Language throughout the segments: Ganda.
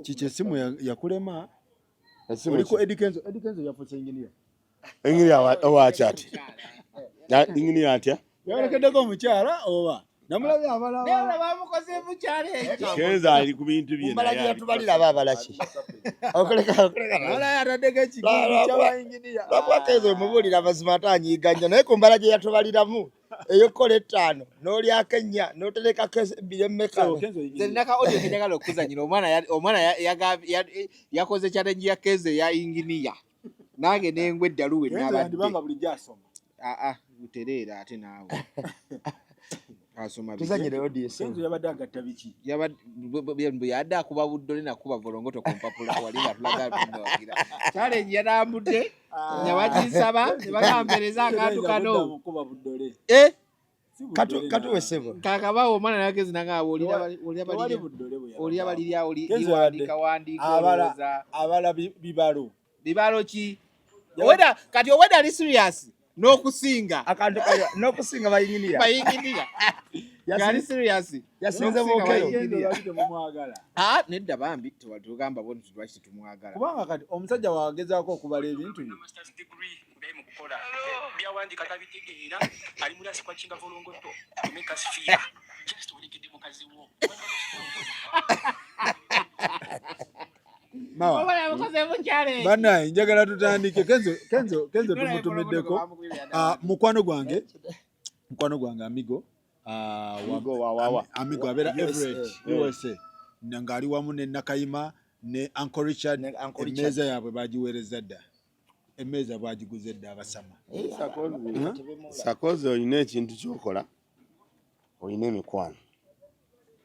Kiki esimu yakulema? Esimu Oliko ki? Eddy Kenzo, Eddy Kenzo yafuuse engineer. Engineer owaki ati? Engineer atya? Yayolekeddeko omukyala oba? Namulabye abalaba. Naye bamukoze mukyalo ekyo. Kenzo ali ku bintu bye Mumbala naye gye ali- yatubalira aba abalaki. Okuleka okuleka. Naye ataddeko ekigiri ky'aba engineer. Lwakuba Kenzo omubuulira amazima ate anyiiga nnyo naye ku mbala gye yatubaliramu ey'okukola ettaano n'olyako ennya n'oterekako ebbiri emmeka. So, Kenzo Nze engineer. nina ka audio kenjagala okuzanyira omwana omwana yakoze challenge ya Kenzo eya engineer. Nange nengwa eddalu we Kenzo nabadde. yandibanga bulijjo asoma. Aa butereera ate naawe. Asoma biki? Tuzanyire audio Kenzo yabadde agatta biki? Yabadde akuba buddole nakuba volongoto ku mpapula wali nga tulaga ndowagira. Challenge yatambudde ne bagisaba ne bagampereza akantu kano. Kuba buddole. Eh, Si buddole Katuwe naawe. ssebo. kakabawo omwana nagezi nanga olira olira Tewali balirya buddole bwe yabadde olira balirya oli Kenzo liwandiika yabadde wandiika abala olowooza. abala bibalo. Bibalo ki? Oweda kati oweda ali serious n'okusinga Akantu kali n'okusinga bayinginiya. bayinginiya. Ngali serious. Yasinze N'okusinga Bokelo. bayinginiya. Kenzo lwaki temumwagala? Ah, nedda bambi tewatugamba bo nti lwaki tetumwagala. Kubanga kati omusajja wagezaako okubala ebintu bye. Master's degree byayi mu kukola byawandiika tabitegeera ali muri asikwakinga volongoto to make us fear just olekedde mukazi wo. Mawa. Oba yamukoze mu challenge. Banaye njagala tutandike Kenzo Kenzo Kenzo tumutumiddeko. Ah, mukwano gwange Amigo Amigo wa wawa. Amigo abeera USA. Everett USA ng'ali wamu ne Nakayima ne Uncle Richard. Ne Uncle Richard. Emmeeza yaabwe bagiweereza dda, emmeeza bagiguze dda abasama. Sakozi olina ekintu kyokola, olina emikwano.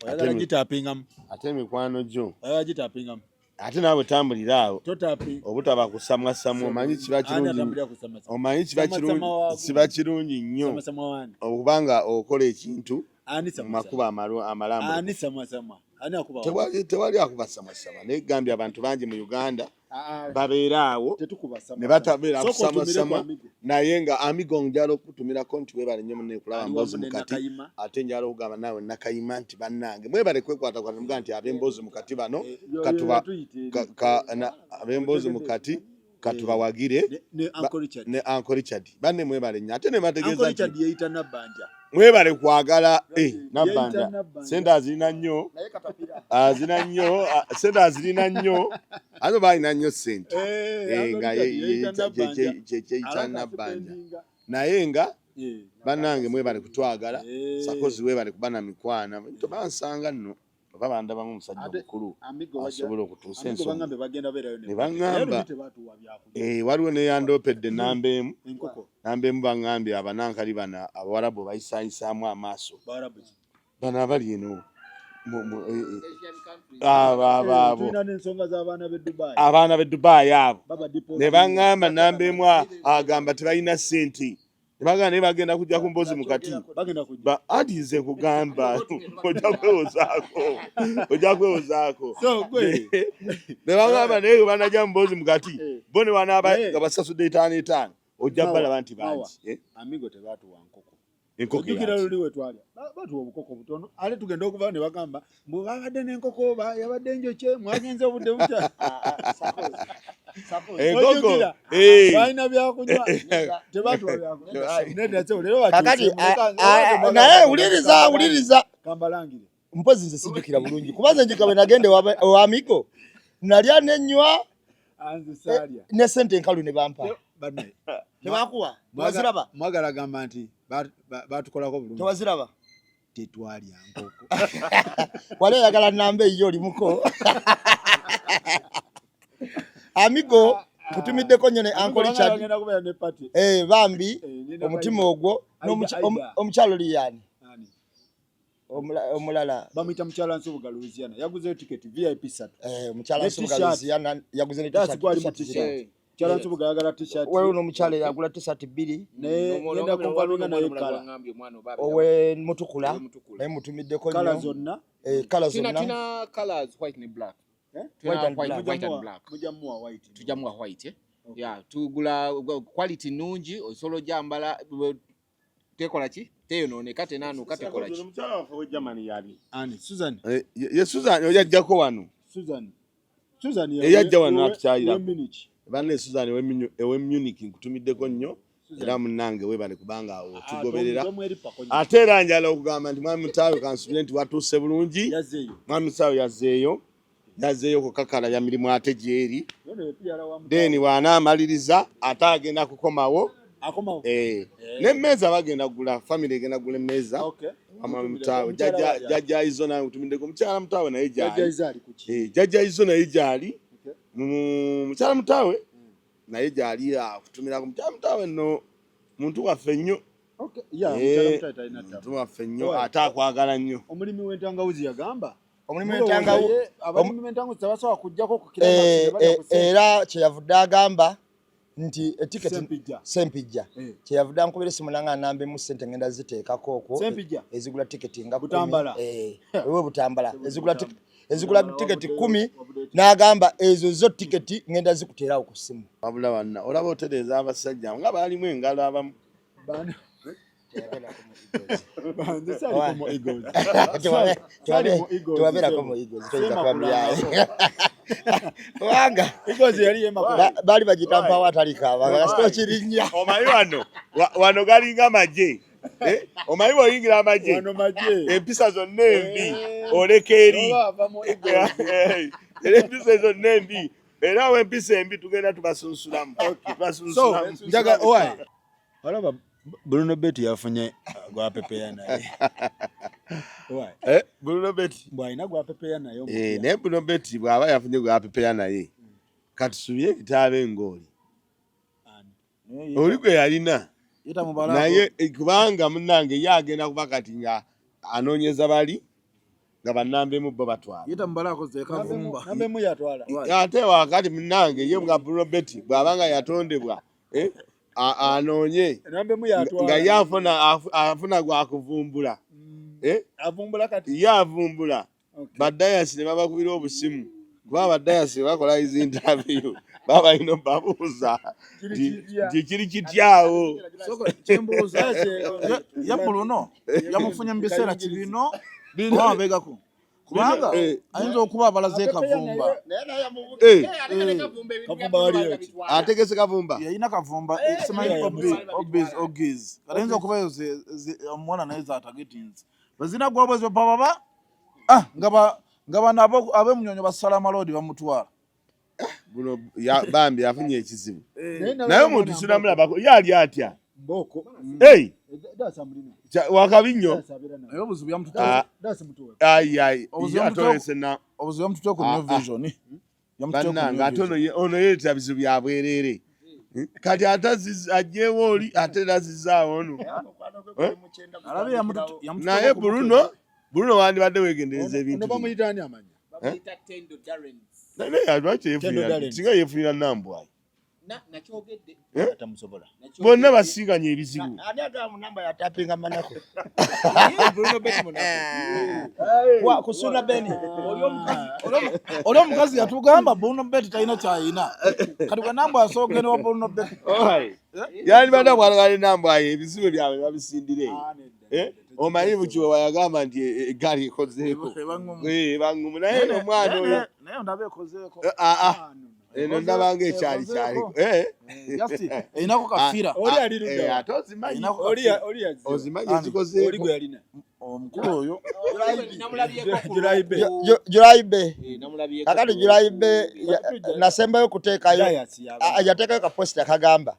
Oyagala gitapingamu? Ate emikwano gyo Oyagala gitapingamu? Ate naawe tambulira awo Totapi obutaba kusamwasamwa omanyi kiba Ani kirungi atambulira ku sama-sama? Omanyi kiba Sama-sama kirungi wa- kiba kirungi nnyo Sama-sama wani? okubanga okola ekintu Ani mu sama-sama? makubo amalambu. Ani sama-sama? Ani akuba wani? Tewali akuba samwasama naye gambye abantu bangi mu Uganda Ah, ah. babeera awo Tetukuba sama. ne batabeera Sooka otumire ku kusamasama Amigo. naye nga Amigo njala okutumirako nti webale nnyo munne kulaba Ali Mboozi wamu ne Mukati. Nakayima. Ate njala okugamba naawe Nakayima nti bannange mwebale kwekwatakwata mugaa nti ab'Emboozi Mukati bano Yo- katuba yo tuyite eri. ab'Emboozi Mukati katubawagire. Ne Uncle Richard. Ne Uncle Richard banne mwebale nnyo ate ne Uncle bategeeza Richard nti yeeyita Nabbanja. mwebale kwagala Yeeyita Nabbanja Nabbanja. sente azirina nnyo azina nnyo sente azirina nnyo ate oba alina nnyo sente. Uncle Nga Richard yeeyita Nabbanja. kyeyita Alaka Nabbanja asipendinga. Naye nga bannange mwebale kutwagala. Sakozi webale kuba na mikwano tobansanga nno oba bandabamu omusajja Ate omukulu Amigo asobola okutuusa Amigo ensonga. bangambe bagenda beerayo Ne baŋŋamba. Naye luli tebaatuwa byakulya. Waliwo neyandoopedde namba emu. Enkoko. Namba emu baŋŋambye abanankali bano abawarabu bayisaayisaamu amaaso. Bawarabu ki? Bano abali eno Asian countries. Abo abo abo. Tulina n'ensonga z'abaana b'e Dubai. Abaana b'e Dubai abo. Baba deposit. Ne baŋŋamba namba emu agamba tebalina ssente ne bagamba naye bagenda kujja ku Mboozi Mukati. Bagenda kujja. Anti nze kugamba ojja kwewozaako ojja kwewozaako. So gwe Ne bagamba naye bwe banajja mu Mboozi Mukati bo ne banaaba Naye- nga basasudde etaano etaano ojja Mawa, balaba nti Mawa. bangi. Amigo tebaatuwa nkoko. Enkoko Ojjukira yaki? luli we twalya batuwa obukoko butono ate tugenda okuva ne bagamba mbu babadde n'enkoko yabadde enjokye mwagenze obudde butya. Enkoko Ojjukira? Balina byakunywa tebatuwa byakunywa nedda so leero Kakati bakyuse, naye wuliriza wuliriza. Kambalangire. Mpozi nze sijjukira bulungi kuba nze njika bwe nagenda ewa Amigo nalya nenywa. Anze saalya. Ne sente enkalu ne bampa. Banne. Tebakuwa? Tewaziraba? Mwagala gamba nti batukolako bulungi. Tewaziraba? Tetwalya nkoko. Wali oyagala namba eyiyo olimuko. Amigo nkutumiddeko nnyo ne Uncle Richard. Bagenda kubeera ne party. Bambi nina omutima ogwo Aida, Aida. omukyalo liyani? Ani? Omulala. Bamuyita mukyala Nsubuga Louisiana. Yaguzeyo tiketi VIP 3. Omukyala Ne Nsubuga t-shirt. Louisiana yaguze ne That's t-shirt, gwali mu t-shirt t-shirt. ziri. Mukyala Nsubuga yagala t-shirt. Waliwo n'omukyala eyagula t-shirt 2. Ne ngenda kumpanunga naye kala. Owe Mutukula. Owe Mutukula. Naye mutumiddeko Kala nnyo. zonna. Kala Tina, zonna. tina colors white ne black. Eh? Tina White and white, black. white and black. Mujja muwa white. Tujja muwa white, eh? Okay. Yeah, tugula quality nungi osobola ojambala tekola ki? Teyonooneka, tenaanuka, tekola ki? Omukyala waffe we Germany yali. Ani? Susan. Ye Susan oyo ajjako wano. Susan. Susan Eyajja wano n'atukyalirako. we Munich. Banne Susan ow'e Munich nkutumiddeko nnyo era munnange weebale kubanga awo otugoberera. Tomweripako nnyo. Ate era njala okugamba nti mwami Mutaawe kansubire nti watuuse bulungi. Yazzeeyo. Mwami Mutaawe yazzeeyo kukakalabya mirimu ate gyeri. Yono ye PR wa Mutaawe. Then bw'anaamaliriza ate agenda kukomawo. Akomawo. Eh, n'emmeeza bagenda kugula, family egenda kugula emmeeza. Okay. Mwami Mutaawe, Omukyala wali jjajja Izo naye nkutumiddeko, mukyala Mutaawe naye Jjajja gyali. Izo ali ku ki? Eh, jjajja Izo naye gyali. Okay. Mukyala Mutaawe naye gyali akutumirako. Mukyala Mutaawe nno muntu waffe nnyo. Okay. Yeah, Eh, mukyala Mutaawe talina ttabu. muntu waffe nnyo Owa. ate akwagala nnyo. Omulimi w'entangawuzi yagamba. Omulimi Mulowooza ye abalimi b'entangawuzi tebasobola kuggyako ku Eh, kirama eh, era kyeyavudde agamba nti etiketi Sempijja. Sempijja Eh. kyeyavudde ankubira esimu nanga nambemu ssente ngenda ziteekako okwo Sempijja. ezigula tiketi nga Butambala. kumi. Eh, ewe Butambala ezigula ezigula tiketi Wabudde- 10 wabudde- n'agamba ezo zo tiketi ngenda zikuteerawo ku ssimu. Wabula wanna olaba otereeza abasajja nga baalimu engalo abamu. Nze saaliko mu Eagles. Saali mu Eagles, Tewabeerako mu Sebo. Eagles, toyinza Sema kuba muyaye. kulangako. Kubanga Eagles yali yemakula. baali bagiyita mpawo atalikaaba nga kasita okirinnya. Omanyi wano wano galinga magye. Eh, omanyi bw'oyingira amagye Wano magye. empisa zonna embi Eh. oleka eri. Oba ava mu Eagles. Era empisa zonna embi era awo empisa embi tugenda tubasunsulamu. So, Tubasunsulamu. njaga owai. Olaba Bruno Betty yafunye gwapepeya naye. Owai. Eh, Bruno Betty. Mbw alina gwapepeya naye Eh, omupya. naye Bruno Betty bw'aba yafunye gwapepeya naye katusubire kitaabe engooli Ani? oli gwe yalina Yetamubalaako. naye eh, kubanga munnange ye agenda kuba kati nga anoonyeza bali nga bannambemu bo batwala Yetamubalaako ze kavumba. Nambemu yatwala. Ate wakati munnange ye nga Bruno Betty bw'aba nga yatondebwa eh, anoonye Nambemu yatwala. nga ye afuna gwakuvumbula. Eh, Avumbula kati. ye avumbula Okay. badayasi ne babakubira obusimu kuba abadayasi bakola izi interview baba balina obabuuza Kiri nti kitya? nti kiri kityawo. Soko kyembuuza Yes, ye Bruno yamufunye mu biseera kibino Bino. oba mabegako kubanga Eh. ayinza okuba abalaze kavumba. Naye naye yamubuuza. Eh, Kavumba waliyo ki? ategese kavumba. Yalina kavumba simanyi obis ogis kati ayinza okuba eyo omuwala naye zatagetinzi bazina gwabwezi bapababa nga nga bano ab'emunyonyo basala amaloodi bamutwala. Buno bambi afunye ekizibu Naye naye omuntu sinamulabako ye ali atya. Mboko. Hey, Dasa mulina. wakabi nnyo. Dasa abeera naye. Naye obuzibu yamututte Ah. Dasa mutuwe. Ai, ai, Obuzibu ye atolese na obuzibu yamututte ku Ah, New ah. Vision. Yamututte ku bannange New ate ono Vision. ono yeetera bizibu bya bwereere. Kati ate aggyewo oli ate era azizzaawo ono. Eh? Alabe yamututte Naye ku Bruno wandibadde weegendereza Ono ebintu bino. bamuyita ani amanya? Bamuyita Tendo Darrens. Naye lwaki Tendo yeefunira Darren. singa yeefunira Nambwayi. Nakyogedde. Eh? Atamusobola. Nakyogedde. Bonna basinganye ebizibu. Ani agamba mu namba yatapinga manako? Ye Bruno Betty munaku. Kusuna Beni. Oli omukazi yatugamba Bruno Betty talina kyayina kati gwe nambwa asoogenda wa Bruno Betty. Yandibadde akwatagana ne Nambwayi ebizibu byabwe babisindire eyo. Eh? Omanyi Bukiwewa yagamba nti eggaali ekozeeko. Ebangumu. Eh, ebangumu naye eno omwana oyo Naye ndaba ekozeeko. Eh, ah, ah. Eno ndabanga ekyali Ekozeeko. kyaliko. Eh? Just erinako kafira. Oli ali ludda Eh, wa? ate ozimanyi. Erinako Oli kafira. oli yazze. Ozimanyi Ani? Oli ezikozeeko. gwe yalina. Omukulu oyo Namulabyeko ku Julaibe. Julaibe. Eh, namulabyeko Kakati ku- Julaibe nasembayo kuteekayo Dayasi yaba. yateekayo ka post akagamba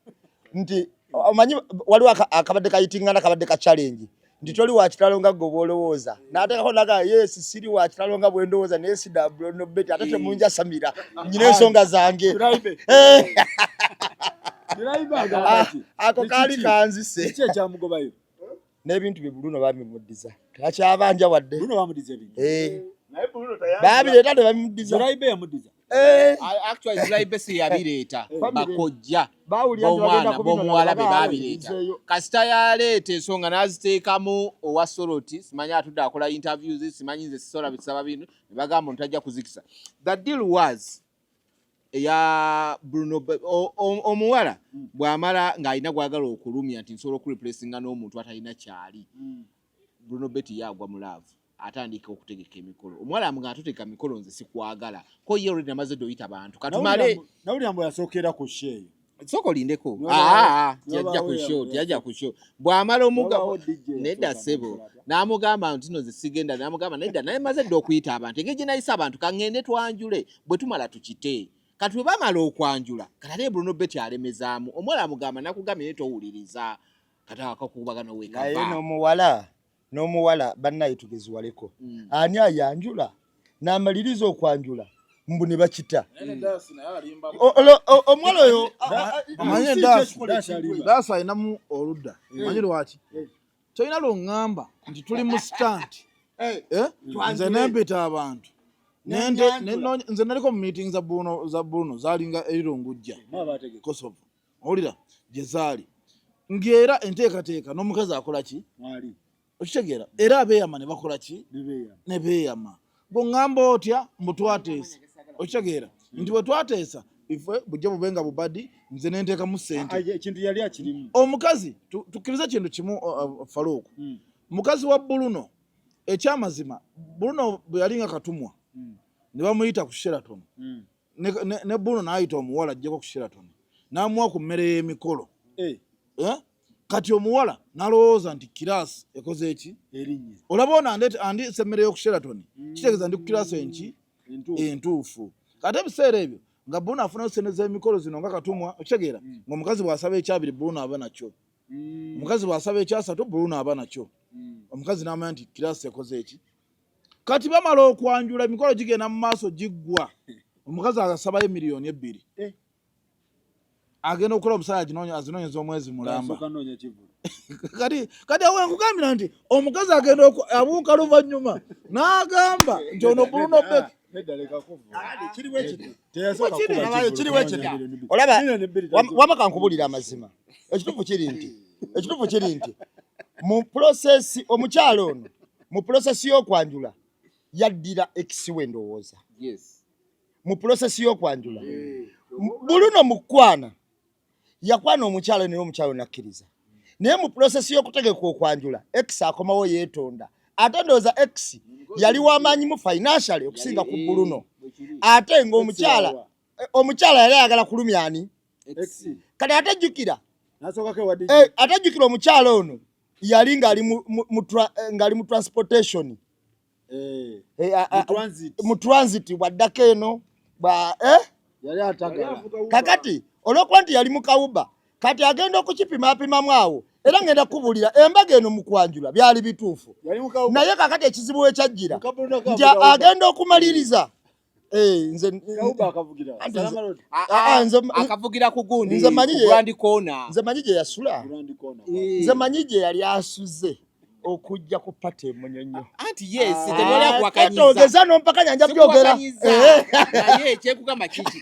nti omanyi waliwo akabadde kayitingana kabadde ka challenge nti toli wa kitalo nga gwe bw'olowooza n'ateekako naga yes siri wa kitalo nga bwe ndowooza naye sida Bruno Betty ate temunjasamira nyina ensonga zange. Julaibe. Eh, Julaibe agamba ki? Ako kaali kanzise. Kiki ekyamugobayo? N'ebintu bye Bruno bamimuddiza tebakyabanja wadde. Bruno bamuddiza ebintu. Eh, Naye Bruno tayambula. baabireeta ne bamuddiza. Julaibe yamuddiza. Eh, Actually Zulaibe si yabireeta. Family. Bakojja baawulira nti bagenda b'omwana kubinona b'omuwala be baba baabireeta. babizeeyo. Kasita yaleeta ensonga n'aziteekamu owa Soroti, simanyi atudde akola interviews, simanyi nze sisobola bisaba bino, ne bagamba ono tajja kuzikisa. The deal was eya Bruno omuwala bw'amala ng'alina gw'agala okulumya nti nsobola okureplacinga n'omuntu atalina kyali. Bruno Betty ye agwa mu love. Atandika okutegeka emikolo, omuwala amugamba totegeka mikolo, nze sikwagala, ko ye already namaze dde oyita bantu katumale. Nawulira mbu yasookera ku show eyo. Sooka olindeko. Ah, tiyajja ku show, tiyajja ku show. Bw'amala omuga nedda ssebo, n'amugamba nti no nze sigenda, n'amugamba nedda, naye maze dda okuyita abantu, engeri gye nayise abantu kaŋŋende twanjule, bwe tumala tukite. Kati bwe bamala okwanjula, kati ate Bruno Betty alemezaamu, omuwala amugamba nakugambye naye towuliriza, kati akakubagano Naye weekava. N'omuwala bannaye tugeziwaleko. Ani ayanjula n'amaliriza okwanjula mbu ne bakita? Omuwala oyo Omanyi Si Daasi, ekikola ekintu. Daasi alinamu oludda. Omanyi lwaki? Tolina lwoŋŋamba nti tuli mu stunt. Eh? Nze nempita abantu. Nze naliko mu meeting za Bruno, za Bruno zaalinga erirungujja Mwabategeka. Kosovo. Owulira gye zaali. Ng'era enteekateeka n'omukazi akola ki? Mwali. Okitegeera? Era abeeyama ne bakola ki? Ne beeyama. Ne beeyama. Bw'oŋŋamba otya mbu twateesa? Okitegeera? Nti bwe twateesa ife bujja bube nga bubadi, nze ne nteekamu ssente. Ekintu yali akirimu. Omukazi tukkirize kintu kimu, Farouk. Mukazi wa Bruno, ekyamazima Bruno bwe yali nga katumwa ne bamuyita ku Sheraton. Ne Bruno n'ayita omuwala ajjeko ku Sheraton n'amuwa ku mmere y'emikolo. Kati omuwala n'alowooza nti kiraasi ekoze eki? Erinnya. Olaba ono andiisa emmere y'oku Sheraton, kitegeeza ndi ku kiraasi enki? Entuufu. Entuufu. Kati ebiseera ebyo nga Bruno afunayo ssente z'emikolo zino nga katumwa, okitegeera? Ng'omukazi bw'asaba ekyabiri Bruno aba nakyo. Omukazi bw'asaba ekyasatu Bruno aba nakyo. Omukazi n'amanya nti kiraasi ekoze eki? Kati bamala okwanjula, emikolo gigenda mu maaso giggwa. Omukazi asabayo 2 miliyoni. Agenda okukola omusajja azinoonyeza omwezi mulamba. Asooka noonya kivvulu. Kati awo nkugambira nti omukazi agenda abuuka luvannyuma n'agamba nti ono Bruno Betty. Nedda, leka kuvvula. Kiriwo ekiti. Teyasooka Kiri- kuba kivvulu, Kiriwo kunoonya ekiti. 2 miliyoni. Olaba, 2 miliyoni tazo- wama kankubulira amazima. Ekituufu kiri nti mu process omukyalo ono mu process y'okwanjula yaddira ex we ndowooza. Mu process y'okwanjula Bruno mu kkwana yakwana omukyalo naye omukyalo nakkiriza, naye mu process y'okutegeka okwanjula ex akomawo yeetonda, ate ndowooza ex yali w'amaanyi mu financially okusinga ku Bruno, ate ng'omukyala omukyala yali ayagala kulumya ani? Ex. Kati ate jjukira N'asookako ewa DJ. Ate jjukira omukyala ono yali ng'ali mu transportation. Mu transit. Mu transit bwaddako eno bwa Yali atagala. Kakati olwokuba nti yali mu kawuba, kati agenda okukipimapimamu awo, era ngenda kubuulira embaga eno mu kwanjula byali bituufu. Yali mu kawuba. Naye kakati ekizibu wekyajjira Mu Bruno nti kavuga Uber. Agenda okumaliriza nze Kawuba akavugira. Anti Salama Road. Ah, Akavugira ku gundi nze manyi ku Grand Corner. Nze manyi gye yasula. Grand Corner. Nze manyi gye yali asuze okujja ku party emunyonyo. Anti yes, tewali akuwakanyiza. Togeza nompakanya, nja byogera. Sikuwakanyiza. Naye ekyekugamba kiki,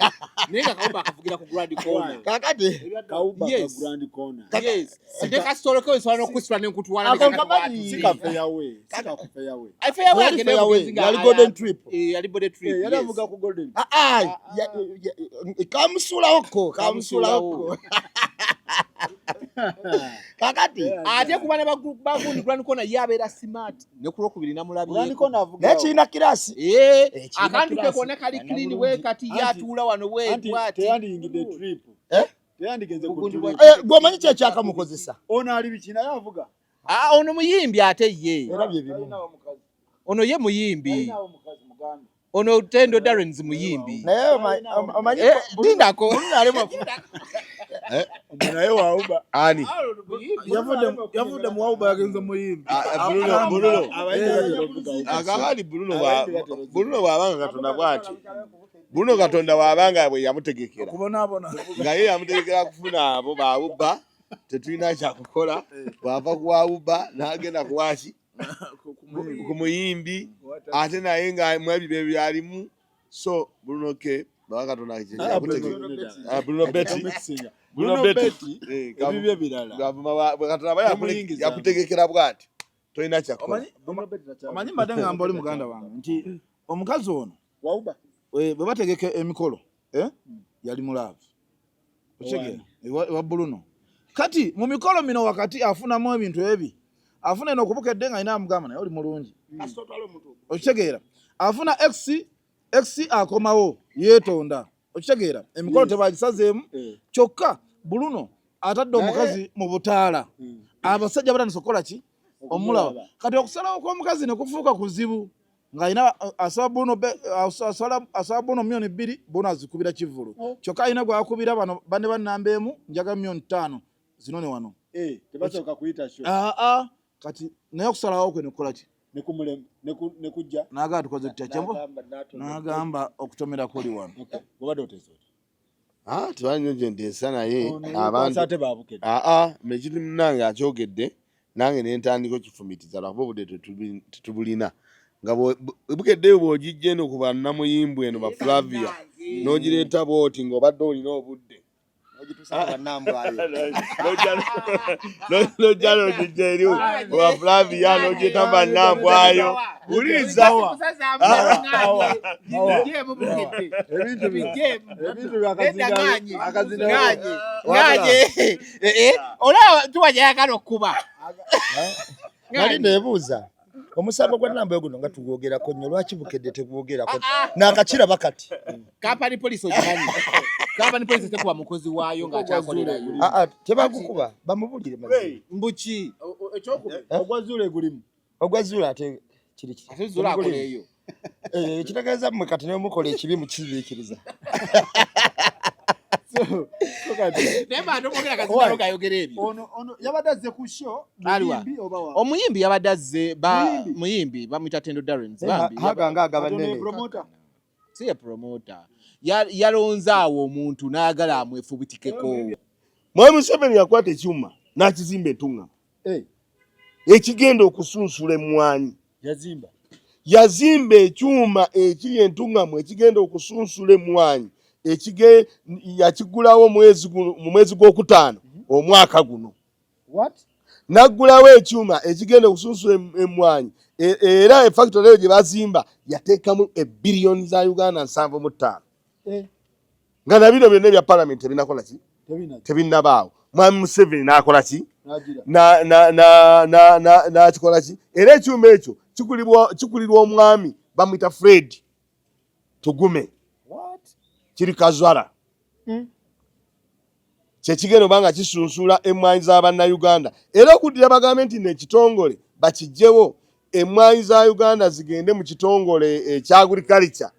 naye nga Kawuba akavugira ku Grand Corner. Kakati Kawuba ka Yes. Grand Corner. Yes, ne kasitolo ke osobola n'okusitula nenkutwala. Ako nkamanyi. Si ka Fairway. Si ka Fairway. Yali Fairway, yali Golden Trip. Yali Golden Trip. Yali Yes. avuga ku Golden. Ah, ah, kamusuulawoko, kamusuulawoko. Kakati Ate ku baana bagundi Grand Corner ye abeera smart, ne ku lwokubiri Grand namulabyeko. Corner avuga. Naye kirina class. Kirina Akantu ke class. konna kali Alina clean bulungi. bwe kati ye atuula wano bwe Anti bwati. teyandiyingidde trip. Eh? Teyandigenze ku Bugundi trip. Gwe omanyi ki ekyakamukozesa? Ono ali biki naye avuga. Ah, ono muyimbi ate ye. Era bye bimu. Talinawo mukazi. Ono ye muyimbi. Talinawo mukazi mugambe. Ono Tendo Darrens muyimbi. Naye omanyi Lindako. Bruno ali Naye wawuba. Ani? Yavudde mu wawuba yagenze muyimbi. Ah, Bruno, Bruno. Abayimbi batera okuvuga Uber. Akabali Bruno Abayimbi batera okuvuga. Bruno bw'abanga Katonda bw'atyo. Bruno Katonda bw'abanga bwe yamutegekera. Okubonaabona. Nga ye yamutegekera kufuna abo bawuba, tetulina kyakukola. Bw'ava ku wawuba n'agenda ku waki? Ku muyimbi, ate naye nga mu ebyo bye byalimu. So Bruno K baba Katonda Ah, yakutegekera. Ah, Bruno Betty. Mixinga. Bruno Bruno Betty. Betty, ebibye birala. Bwe Katonda aba Temuyingiza. yakutegekera bw'ati tolina kyakukola. Bruno Betty takyali. Omanyi mbadde ngamba oli muganda wange nti omukazi ono Wawuba. bwe bategeka emikolo yali mu love, okitegeera, ewa Bruno. Kati mu mikolo mino wakati afunamu ebintu ebi. Afuna eno okubukedde nga alina amugamba naye oli mulungi. Okitegeera? Afuna ex, ex akomawo yeetonda. Okitegeera? Emikolo tebagisazeemu. Kyokka Bruno atadde omukazi mu butaala. Abasajja batandise okukola ki? Omulaba. Kati okusalawo kw'omukazi ne kufuuka kuzibu. Ng'alina asaba Bruno asaba Bruno 2,000,000, Bruno azikubira kivvulu. Kyokka alina gw'akubira bano banne ba nnamba emu, njagala 5,000,000 zinone wano. Tebasooka kuyita show. Aa, kati naye okusalawo kwe ne kukola ki? Ne kumulema, ne kujja. N'agamba tukoze tutya? Kyembo? N'agamba, n'atonda. N'agamba okutomera kuli wano. Okay. Obadde oteesa otya? Ah, tewali nnyo gye nteesa naye Ono abantu yeekwasa ate baabukedde. Ah, ah, mekiri munnange akyogedde nange ne ntandika okifumitiza lwakuba obudde tetubulina. Nga bukeddeyo bw'ogijja eno ku bannamuyimbwa eno ba Flavia n'ogireeta bw'oti ng'obadde olina obudde. N'ojja n'ogijja eri wa Flavia n'ogireeta bannambwayo. Wuliriza. Olaba tuwa gyayagala okuba. Nali neebuuza omusango gwa Nambwayo guno nga tugwogerako nnyo, lwaki Bukedde tegwogerako? Naakakiraba kati. Company police ogimanyi. Company police tekuba mukozi waayo ng'akyakolerayo. Aa, tebagukuba, bamubulire mazima. Mbuki? Ekyokubiri, Eh? ogwa Zuula egulimu. Ogwa Zuula ate kiri kiti? Ate Zuula akoleeyo. Ekitegeeza mmwe kati ne mukola ekibi mukiziikiriza. Naye bantu omwogera akazindalo gayogera ebyo. Ono yabadde azze ku show, Aliwa? muyimbi oba wa? Omuyimbi yabadde azze, Muyimbi? muyimbi bamuyita Tendo Darrens, Eh, bambi. Haga nga agaba Ate ono ye nnene. promoter. Si ye promoter. Yalonze awo omuntu n'ayagala amwefubitikeko. Mwami Museveni yakwata ekyuma n'akizimba entuŋŋamu. Ekigenda okusunsula emmwanyi. Yazimba. Yazimba ekyuma ekiri entuŋŋamu ekigenda okusunsula emmwanyi. Yakigulawo mu mwezi gw'okutaano omwaka guno. What? N'aggulawo ekyuma ekigenda okusunsula emmwanyi. Era efactory eyo gye bazimba yateekamu ebbiliyoni za Uganda 75. Nga na bino byonna ebya parliament tebinakola ki? Tebinnabaawo. Mwami Museveni n'akola ki? N'akikola ki? Era ekyuma ekyo kikulirwa omwami bamuyita Fred Tugume. What? Kiri Kazwara. Kye kigenda oba nga kisunsula emmwanyi za Bannayuganda. Era okuddira bagambe nti n'ekitongole bakiggyewo, emmwanyi za Uganda zigende mu kitongole ekya agriculture.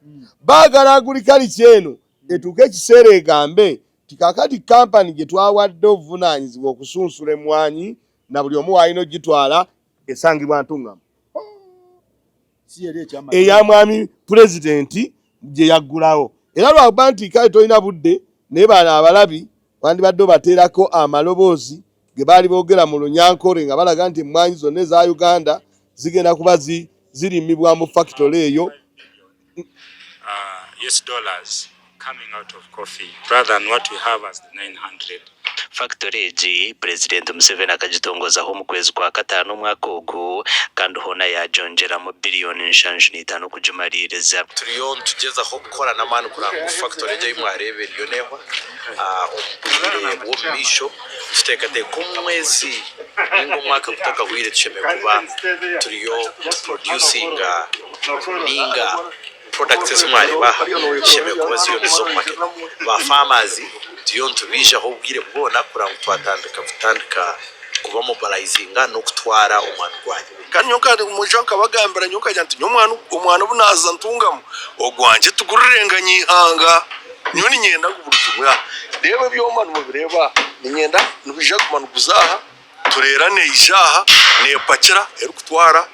Baagala agriculture eno etuuke ekiseera egambe nti kaakati kampani gye twawadde obuvunaanyizibwa okusunsula emmwanyi na buli omu w'alina okugitwala esangibwa Ntungamo. Eya mwami pulezidenti gye yaggulawo. Era lwakuba nti kale tolina budde, naye bano abalabi wandibadde obateerako amaloboozi ge baali boogera mu Lunyankore nga balaga nti emmwanyi zonna eza Uganda zigenda kuba zirimibwa mu factory eyo. US dollars coming out of coffee rather than what we have as the 900. Factory egi President Museveni akagitongozaho omu kwezi kwa kataano omwaka ogu kandi hoona yagyongyeramu biliyoni nshanju n'eitaano kugimariiriza. Turiyo nitugyezaho kukora n'amaani kureba ngu factory egi ei mwareeba eriyo neehwa omu bwire bw'omu maisho. Nituteekateeka omu mwezi ninga omwaka gutakahwire tushemereire kuba turiyo nituproducinga ninga products ezi mwareeba aha zishemereire kuba ziriyo niziza omu market. Ba farmers turiyo nitubaijaho obwire bwona kureba ngu twatandika kutandika kuba mobilizinga n'okutwara omwani gwanyu. Kandi nyowe nkaija nkabagambira nyowe nkagira nti nyowe omwani obu naaza ntungamu ogwangye tigurirenga nyihanga. Nyowe niinyenda ngu buri kimwe aha. Reeba ebyoma nimubireeba aha, niinyenda nibwija kuguma niguza aha, tureera neija aha neepakira erikutwara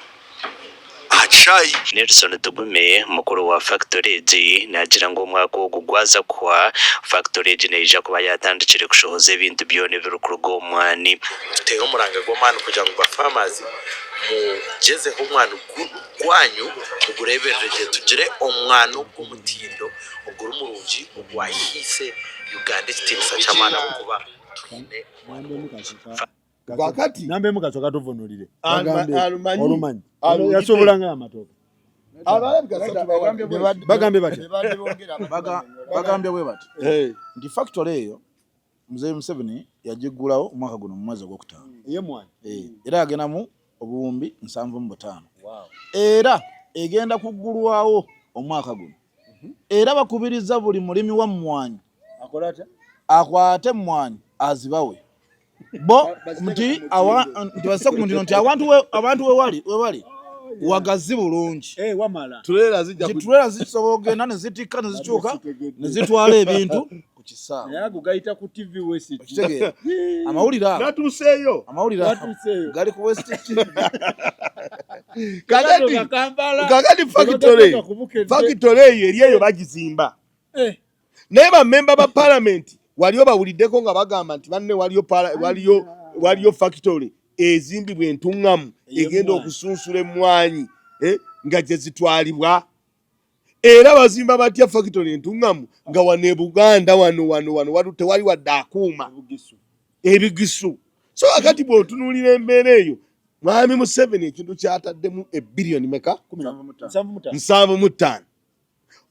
aha kishaayi. Nelson Tugume, mukuru wa fakitori egi, naagira ngu omwaka ogu gwaza kuhwa, fakitori egi neija kuba yaatandikire kushohoza ebintu byona ebirikuruga omu mwani. Tuteere omuranga gw'amaani kugira ngu ba farmers mugyezeho omwani gwanyu mugureeberere gye tugire omwani ogw'omutindo oguri murungi ogwahiise Uganda ekitiinisa ky'amaani ahabw'okuba twine omwani murungi. Kakati Namba emu kasooka tuvunulire. Bagambe Alumanyi. Olumanyi. Yasobola nga amatooke. Bagambye batya? Bagambye bwe bati. Nti factory eyo Mzee Museveni yagiggulawo omwaka guno mu mwezi ogwokutaano. Ey'emmwanyi. Era yagendamu 75,000. Era egenda kuggulwawo omwaka guno. Era bakubiriza buli mulimi wa mmwanyi akwate emmwanyi azibawe bo nti nti bazise ku mutindo nti abantu wewali wewali wagazi bulungi. Eh, wamala. Tuleera zijja nti turela zisobola okugenda ne zitikka ne zikyuka ne zitwala ebintu ku kisaawe. Naye ago gayita ku TV West. Okitegeera? Amawulire ago Natuuseeyo. Amawulire ago Watuuseeyo. gali ku West TV. Kakati Kampala. kakati factory factory eyo eri eyo bagizimba. Naye bamemba ba palamenti wali obawuliddeko nga bagamba nti banne waliyo waliyo factory ezimbibwa entuŋŋamu egenda okusunsula emmwanyi nga gye zitwalibwa? Era bazimba batya factory entuŋŋamu nga wano e Buganda wano wano wano wano tewali wadde akuuma ebigisu? So akati bw'otunuulira embeera eyo, mwami Museveni ekintu kyataddemu ebbiliyoni meka? 75. 75.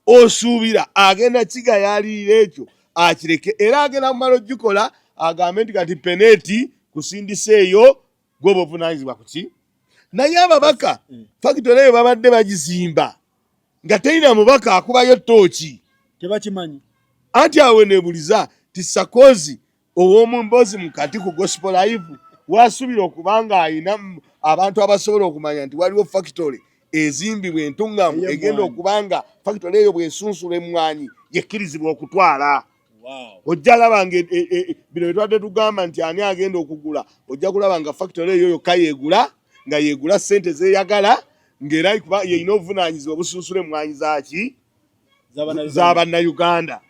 Osuubira agenda kigayaalirira ekyo akireke? Era agenda kumala ogikola agambe nti kati peneti kusindisa eyo gwoba ovunaanyizibwa kuki? Naye ababaka, factory eyo babadde bagizimba nga terina mubaka akubayo tooki. Tebakimanyi. Anti awo nebuliza ti Sakozi ow'omu mboozi mukati ku Gospel Live wasubira okuba nga ayina abantu abasobola okumanya nti waliwo factory ezimbibwa entuŋŋamu Ey'emmwanyi. Egenda okuba nga factory eyo bw'esunsula emmwanyi yekkirizibwa okutwala. Ojja laba nga bino byetwadde tugamba nti ani agenda okugula, ojja kulaba nga factory eyo yokka yeegula, nga yeegula ssente zeeyagala, ng'era kuba yeyina obuvunaanyizibwa obusunsula emmwanyi zaki z'abannayuganda.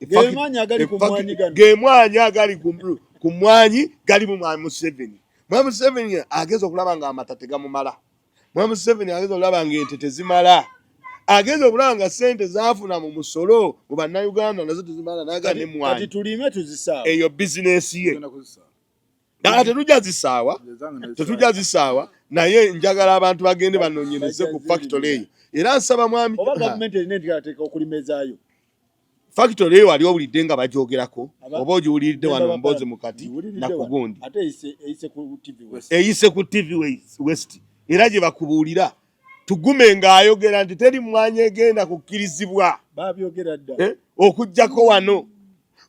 Ge maanyi agali ku mmwanyi gano. Ge maanyi agali ku mmwanyi gali mu mwami Museveni. Mwami Museveni ageza okulaba nga amata tegamumala. Mwami Museveni ageza okulaba nga ente tezimala. Ageza okulaba nga ssente zaafuna mu musolo mu bannayuganda nazo tezimala, naga Kati nemwanyi tulime tuzisaawa. Eyo bizinesi ye. Ddala tetujja zisaawa, tetujja zisaawa, naye njagala abantu bagende banoonyereze ku factory eyo. Era nsaba mwami Oba gavumenti erina enteekateeka okulimezaayo. Factory eyo wali owulidde nga bagyogerako oba ogiwuliridde wano Member mboozi mukati Ngiwuliridde nakugundi? wano. Ate eyise ku TV West. Eyise ku TV West, era gye bakubuulira tugume ng'ayogera nti teri mmwanyi egenda kukkirizibwa Babyogera dda. Okugjako wano.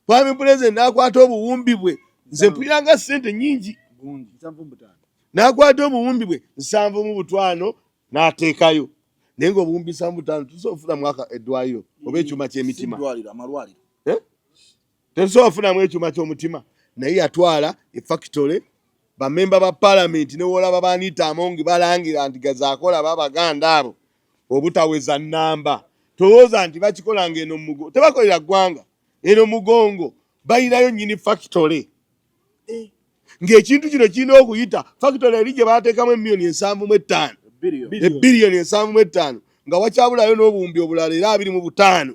Mwami Pulezidenti n'akwata obuwumbi bwe, nze mpulira nga ssente nnyingi, 75. N'akwata obuwumbi bwe 75 n'ateekayo, naye ng'obuwumbi 75 tusobola okufunamu eddwaliro oba ekyuma ky'emitima? Ddwaliro, amalwaliro. Tetusobola kufunamu ekyuma ky'omutima, naye yatwala efactory. Bamemba ba palamenti newoolaba ba Anita Among balangira nti gazaakola babaganda abo obutaweza nnamba. Tolowooza nti bakikola ng'eno mugo tebakolera ggwanga, eno mugongo balinayo nnyini factory, ng'ekintu kino kirina okuyita factory eri gye bateekamu emiliyoni 75, ebbiliyoni 75, nga wakyabulayo n'obuwumbi obulala era 25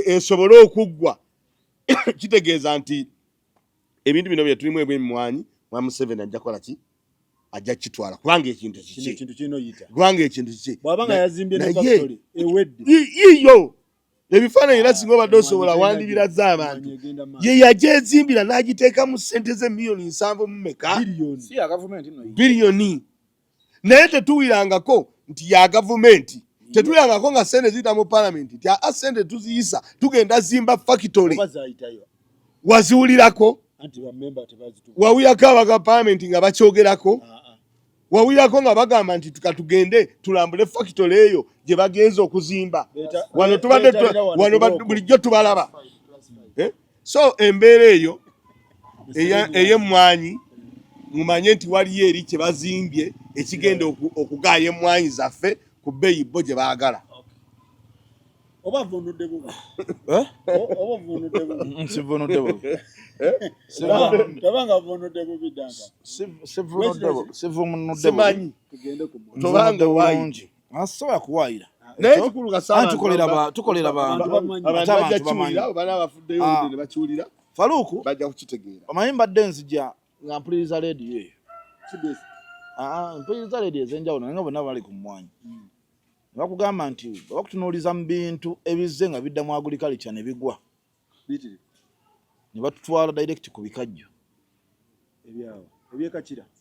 esobole okuggwa. Kitegeeza nti ebintu bino bye tulimu eby'emmwanyi, mwami Museveni ajja kukola ki? Ajja kukitwala kubanga ekintu Kino kiki ekintu kirina oyita. Kubanga ekintu kiki? Bw'aba nga yazimbye ne Naye factory ewedde. Yiyo ebifaananyi, era singa obadde osobola Emmwanyi wandibiraze abantu. Emmwanyi egenda maaso. Ye yajezimbira n'agiteekamu ssente ze miliyoni nsanvu mu meka? Biliyoni. Si ya gavumenti nno. Biliyoni, naye tetuwirangako nti ya gavumenti. Tetuwirangako nga ssente ziyita mu palamenti nti aa ssente tuziyisa tugenda zimba factory. Oba zaayitayo. Waziwulirako? Anti bamemba tebazituka. Wawulirako abaga palamenti nga bakyogerako? Ah, ah. Wawulirako nga bagamba nti tukatugende tulambule factory eyo gye bagenza okuzimba? Wano tubadde Beetalira wano wano ku Looko. bulijjo tubalaba. Eh? So embeera eyo ey'emmwanyi, mumanye nti waliyo eri kye bazimbye ekigenda okugaaya emmwanyi zaffe ku bbeeyi bo gye baagala. Oba avunudde bubi. Eh? Oba ovunudde bubi. Sivunudde bubi. Tabanga avunudde bubi ddanga. Sivunudde bubi, sivunudde bubi. Simanyi. Tugende ku mwanyi. Tobanga Nvunudde waayidde. bulungi, asobola kuwaayira. Naye ekikulu kasa Anti tukolera bantu. Abantu bamanyi. Abantu Ate abantu bajja bamanyi. kiwulira, oba n'abafuddeyo Ah. oludde ne bakiwulira, Faluuku, bajja kukitegeera. omanyi mbadde nzija nga mpuliriza leediyo eyo. CBS. Ah, mpuliriza leediyo ez'enjawulo, naye nga bonna bali ku mmwanyi. Ne bakugamba nti bakutunuuliza mu bintu ebizze nga bidda mu agriculture ne bigwa, Biyitirivu. ne batutwala direct ku bikajjo. Ebyawa.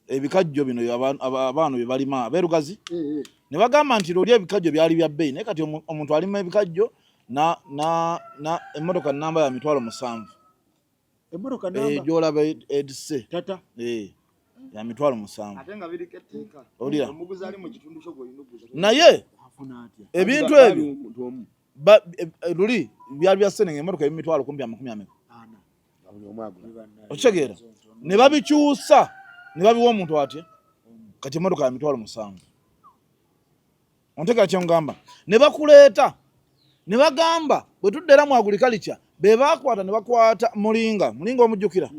Ebikajjo bino abaana bye balima abeerugazi eh, eh. Ne bagamba nti luli ebikajjo byali bya bbeeyi, naye kati omuntu alima ebikajjo na na na emmotoka namba ya 700,000. Emmotoka namba eh, gy'olaba edise tata ya 700,000. Ate nga biriko etteeka. Owulira? Omuguzi ali mu kitundu kyo gw'olina okuguza. Naye ebintu ebyo luli byali bya ssente ng'emmotoka emitwalo kumpi amakumi ameka. Okitegeera? Ne babikyusa ne babiwa omuntu atya? Kati emmotoka ya 700,000. Ontegeera kye ngamba? Ne bakuleeta ne bagamba bwe tudda era mu agriculture be baakwata ne bakwata mulinga. Mulinga omujjukira?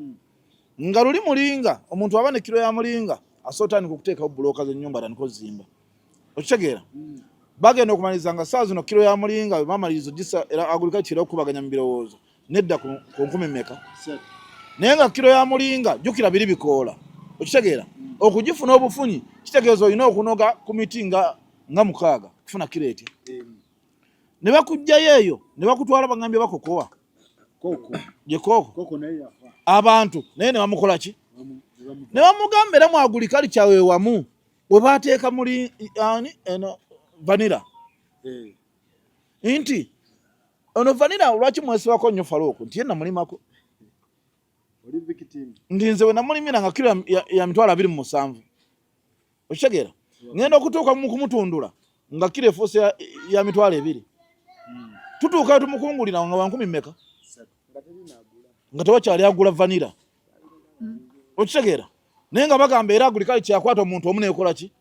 Nga luli mulinga omuntu aba ne kiro ya mulinga asobola otandika okuteekawo bbulooka z'ennyumba atandika ozimba. Okitegeera? Bagenda okumaliriza nga ssaawa zino kiro ya mulinga bwe bamaliriza ogisa era agriculture era okukubaganya mu birowoozo nedda ku nkumi mmeka? Naye nga kiro ya mulinga jjukira biri bikoola. Okitegeera? Okugifuna obufunyi kitegeeza olina okunoga ku miti nga 6 kufuna kiro etya. Ne bakuggyayo eyo ne bakutwala bagambye bakokowa. Ye kooko. Abantu naye ne bamukola ki? Ne bamugamba era mu agriculture we wamu we bateeka muli ani eno vanilla. Nti ono vanilla lwaki mwesibako nnyo Farouk nti ye namulimako. Nti nze we namulimira nga kiro ya 27,000. Okitegeera? Ngenda okutuuka mu kumutundula nga kiro efuuse ya 20,000. Tutuuka tumukungulira nga wa nkumi mmeka? Nga tewakyali agula vanilla. Okitegeera? Naye nga bagamba era agriculture yakwata omuntu omu neekola ki?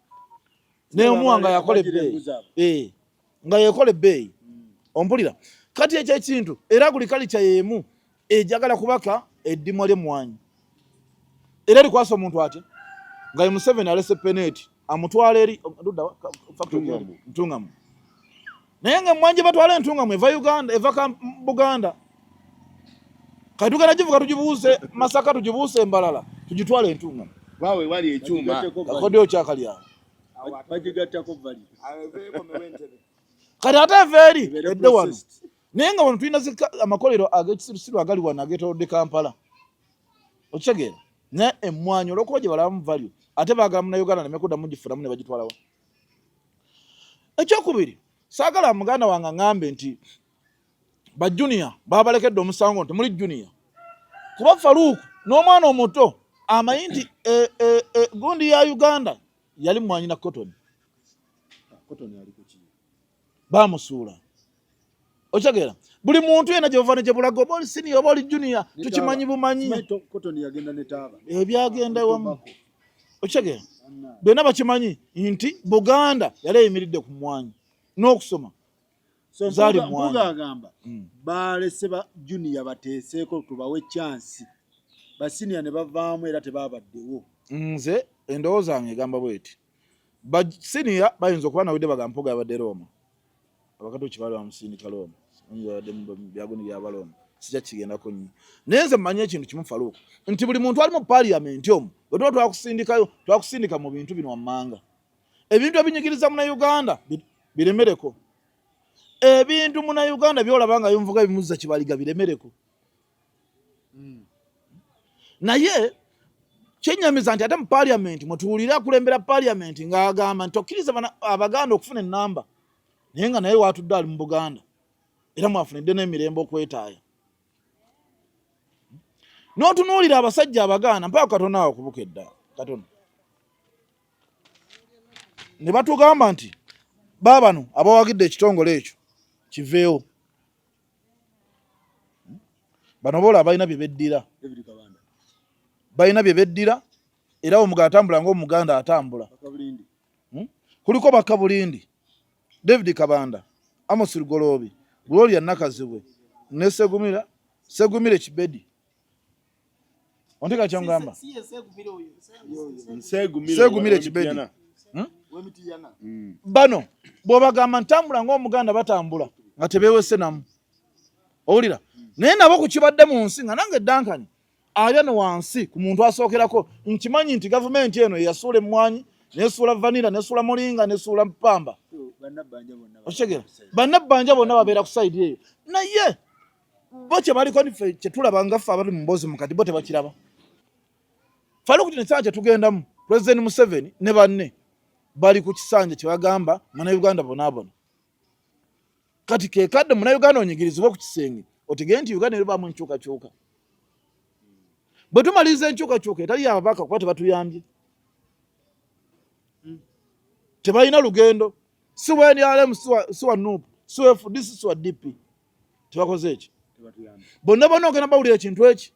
Neemuwa nga yakola ebbeeyi. Nga yeekola ebbeeyi. Ompulira? Kati ekyo ekintu era agriculture y'emu ejagala kubaka eddimwa ly'emmwanyi. Era erikwasa omuntu atya? Nga ye Museveni alese peneti amutwala eri Ntungamu. Naye nga emmwanyi gye batwala Entungamu eva Uganda, eva Buganda. Kati tugenda givuga tugibuuse Masaka, tugibuuse Mbalala, tugitwale Entungamu. Waawe wali ekyuma. Kakodyo kyakali awo. Bagigattako vali. Kati ate eva eri edde wano. Naye nga wano tulina amakolero ag'ekisirusiru agali wano ageetoolodde Kampala. Okitegeera? Naye emmwanyi olw'okuba gye balabamu value ate baagala Munnayuganda aleme kuddamu gifunamu ne bagitwalawa. Ekyokubiri, saagala muganda wange aŋŋambe nti ba junior babalekedde omusango nti muli junior. Kuba Farouk n'omwana omuto amanyi nti gundi ya Uganda yali mmwanyi na cotton. Bamusuula. Okitegeera? Buli muntu yenna gye buva ne gye bulaga, oba oli senior oba oli junior, tukimanyi bumanyi. Ebyagenda ewamu. Okitegeera? Byonna bakimanyi nti Buganda yali eyimiridde ku mmwanyi n'okusoma. Zaali mmwanyi. Agamba balese ba junior bateeseeko tubawe chance. Ba senior ne bavaamu era tebabaddewo. Nze endowooza yange egamba bw'eti. Ba senior bayinza okuba nawulidde bagamba Mpuuga yabadde Roma. Abakatoliki baali bamusindika Roma. Simanyi yabadde mu byagoni by'Abaroma. Sijja kigendako nnyo. Naye nze mmanyi ekintu kimu Farouk, nti buli muntu ali mu parliament omwo, bwe tuba twakusindikayo, twakusindika mu bintu bino wammanga. Ebintu ebinyigiriza Munnayuganda biremereko. Ebintu Munnayuganda by'olaba nga binvuga bimuzza kibaliga biremereko. Naye kyenyamiza nti ate mu parliament mwe tuwulire akulembera parliament ng'agamba nti okkiriza Abaganda okufuna ennamba, naye nga naye waatudde ali mu Buganda era mwafunidde n'emirembe okwetaaya. N'otunuulira abasajja Abaganda mpaka katono awo kubukedda katono ne batugamba nti baabano abawagidde ekitongole ekyo kiveewo. Bano boola balina bye beddira. Balina bye beddira era omuganda atambula ng'Omuganda atambula. Kuliko Bakabulindi, David Kabanda, Amos Lugoloobi, Gloria Nakazibwe ne Segumire Kibedi. Onteka kyongamba? Segumire Kibedi. Bano bw'obagamba ntambula ng'Omuganda batambula nga tebeewese namu. Owulira? Naye nabo ku kibadde mu nsi nga nange Duncan alya no wansi ku muntu asookerako nkimanyi nti gavumenti eno eyasuula emmwanyi nesuula vanilla nesuula mulinga nesuula mpamba. Okitegeera? Bannabbanja bonna babeera ku sayidi eyo. Naye bo kye baliko niffe kye tulaba nga ffe abali mu mboozi mu kati bo tebakiraba. Faluku, kino ekiseera kyetugendamu, President Museveni ne banne bali ku kisanja kyebagamba Munauganda bonaabona. Kati kekadde Munauganda onyigirizibwa ku kisenge otegere nti Uganda eribaamu enkyukakyuka. Bwe tumaliriza enkyukakyuka etali yababaka, kuba tebatuyambye, tebalina lugendo, si wa NRM, si wa NUP, si wa FDC, si wa DP, tebakoze eki bonna bonna. Ogenda bawulira ekintu eki,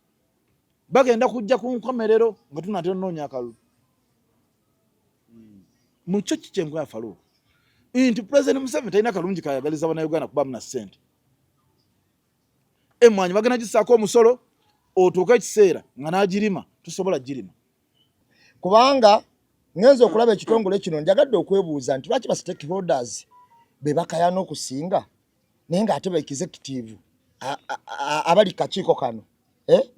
bagenda kujja ku nkomerero nga tunatera onoonya akalulu. Mukyo kikyenkoya Faluuku nti President Museveni talina kalungi kayagaliza Bannayuganda kubamu na ssente. Emwanyi bagenda gisaako omusolo, otuuka ekiseera nga n'agirima tusobola girima. Kubanga ngenza okulaba ekitongole kino, njagadde okwebuuza nti lwaki ba stakeholders be bakayana okusinga, naye ng'ate ba executive abali kakiiko kano, eh?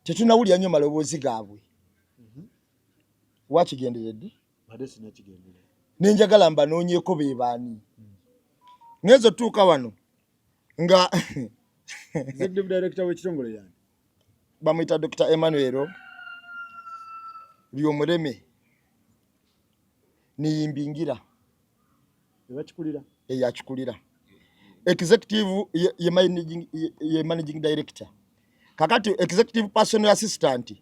Tetunawulira nnyo maloboozi gaabwe. Wakigenderedde nenjagala mbanoonyeeko be baani. Ngenza otutuuka wano nga Executive director w'ekitongole yani? Bamuyita Dr Emmanuel Lyomureme Niyimbingira. Ebakikulira. Eyakikulira executive ye managing director. Kakati executive personal assistant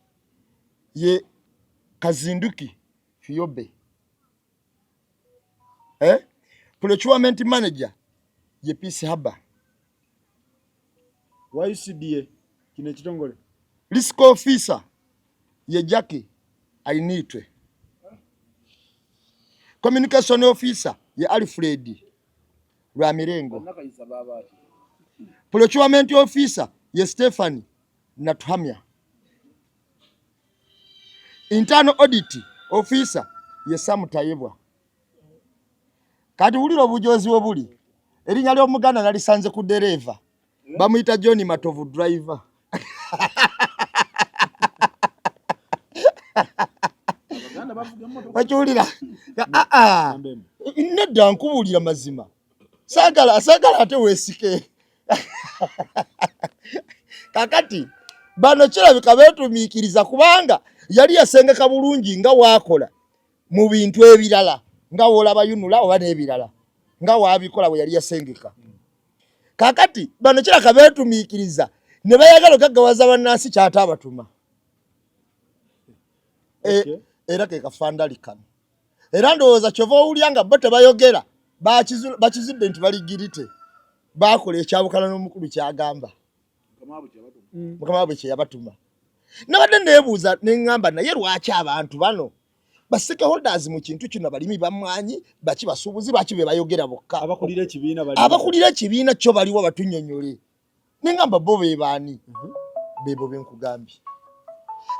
ye Kazinduki Fiobe, eh? Procurement manager ye Peace Haba. Wa UCDA kino ekitongole. Risk officer ye Jackie Ainitwe. Communication officer ye Alfred Lwamirengo. Procurement officer ye Stephen Natuhamya. Internal audit officer ye Sam Tayebwa. Kati wulira obujozi we buli. Erinnya ly'Omuganda nalisanze ku dereeva, bamuyita John Matovu, driver. Okiwulira? Ah, ah. Nedda, nkubuulira mazima, saagala saagala ate weesike. Kakati bano kirabika beetumiikiriza, kubanga yali yasengeka bulungi nga waakola mu bintu ebirala, nga woolaba UNRA oba n'ebirala nga waabikola bwe yali yasengeka. Kakati bano kiraka beetumiikiriza ne bayagala okaggawaza bannansi kyate abatuma. Era ke kafandali kano. Era ndowooza kyova owulya nga bo tebayogera, bakizudde nti baligirite bakola ekyabukala n'omukulu kyagamba mukama waabwe kye yabatuma. Nabadde neebuuza neŋŋamba, naye lwaki abantu bano ba stakeholders mu kintu kino, abalimi bamwanyi, baki, basuubuzi, lwaki be bayogera bokka? Abakulira ekibiina bali? Abakulira ekibiina kyo baliwo batunyonyole. Neŋŋamba bo be baani? Bebo benkugambye.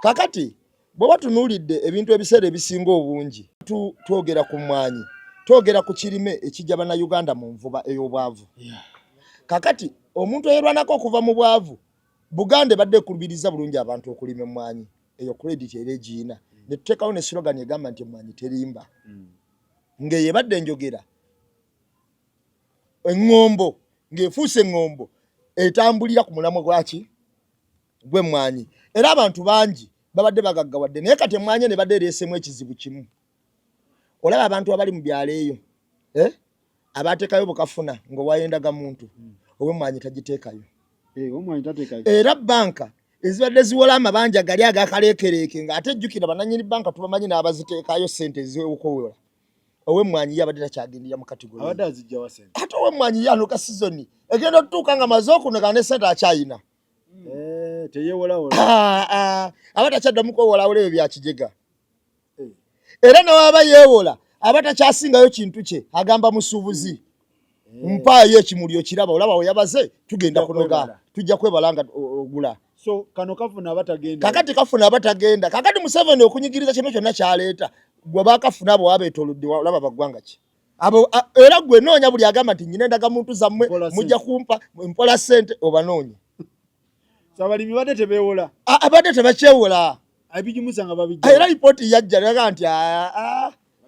Kakati bw'oba tunuulidde ebintu, ebiseera ebisinga obungi twogera ku mmwanyi, twogera ku kirime ekijja Bannayuganda mu nvuba ey'obwavu. Kakati omuntu eyerwanako okuva mu bwavu, Buganda ebadde ekulubiriza bulungi abantu okulima emmwanyi. Eyo credit era egiina, ne tuteekawo ne slogan egamba nti emmwanyi terimba, ng'eyo ebadde enjogera eŋŋombo ng'efuuse eŋŋombo etambulira ku mulamwa gwaki gw'emmwanyi. Era abantu bangi babadde bagaggawadde, naye kati emmwanyi eno ebadde ereesemu ekizibu kimu. Olaba abantu abali mu byalo eyo, eh? Abateekayo bukafuna ng'owayendaga muntu ow'emmwanyi tagiteekayo. Eh, omwanyi tateekayo. Era banka ezibadde ziwola amabanja gali agakaleekereeke, ng'ate jjukira bannannyini banka tubamanyi n'abaziteekayo ssente ez'okuwola, ow'emmwanyi ye abadde takyagendera mu category. Abadde azijjawa sente? Ate ow'emmwanyi ye anoga sizoni egenda otutuuka nga maze okunoga ne ssente akyayina. Eh, teyewolawola. Ah, ah, aba takyaddamu kwewolawola ebyo bya kijega. Era nawaaba yeewola aba takyasingayo kintu kye, agamba musuubuzi, mpaayo ekimuli okiraba, olaba we yabaze, tugenda Tujja kunoga. kwebala. Tujja kwebala nga ogula. So kano kafuna abatagenda. Kakati kafuna abatagenda. Kakati Museveni okunyigiriza kino kyonna kyaleeta, gwe bakafuna abo wabeetolodde, olaba baggwanga ki abo? Era gwe noonya buli agamba nti nyina endagamuntu zammwe, Mpola mujja sente. kumpa mpola sente, obanoonya. So abalimi badde tebeewola? Abadde tebakyewola. Ebigimusa nga babijja. Era lipooti yajja naga nti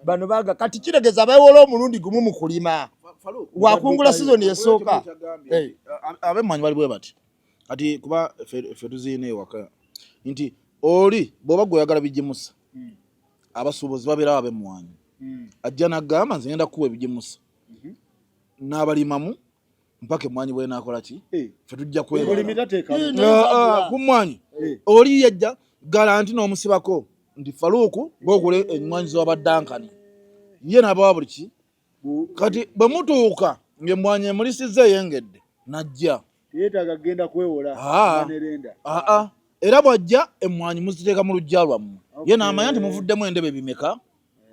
bano baga kati kiregeza beewola omulundi gumu mu kulima wakungula sizoni esooka. Ab'emmwanyi bali bwe bati kati, kuba ffe tuziina ewaka nti Oli bw'oba gwe oyagala bigimusa, abasuubuzi babeerawo ab'emmwanyi, ajja n'agamba nze ngenda kukuwa ebigimusa n'abalimamu mpaka emmwanyi bw'enaakola ki, ffe tujja kwebala ku mmwanyi. Oli yajja garanti n'omusibako nti Faluuku ng'ogula emmwanyi z'oba Dankani, ye n'abawa buli ki. Kati bwe mutuuka ng'emmwanyi emulisizza eyengedde, najja Teyeetaaga kugenda kwewola nerenda. Aa, era bw'ajja emmwanyi muziteeka mu luggya lwammwe, ye n'amanya nti muvuddemu endebe bimeka,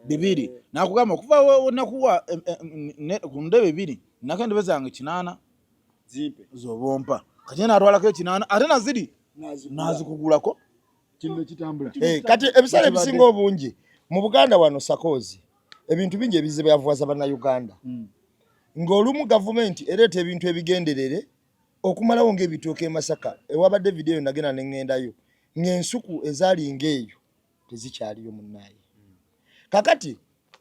2, n'akugamba okuva nakuwa ku ndebe 2 nako endebe zange 8 zimpe z'oba ompa. Kati ye n'atwalako 8 ate naziri n'azikugulako. Kino kitambula. Kati ebiseera ebisinga obungi mu Buganda wano sakoozi ebintu bingi ebizibu yavuwaza Bannayuganda, ng'olumu gavumenti ereeta ebintu ebigenderere okumalawo ng'ebitooke e Masaka. Ewabadde vidiyo nagenda ne ŋŋendayo ng'ensuku ezaali ng'eyo tezikyaliyo munnaaye. Kakati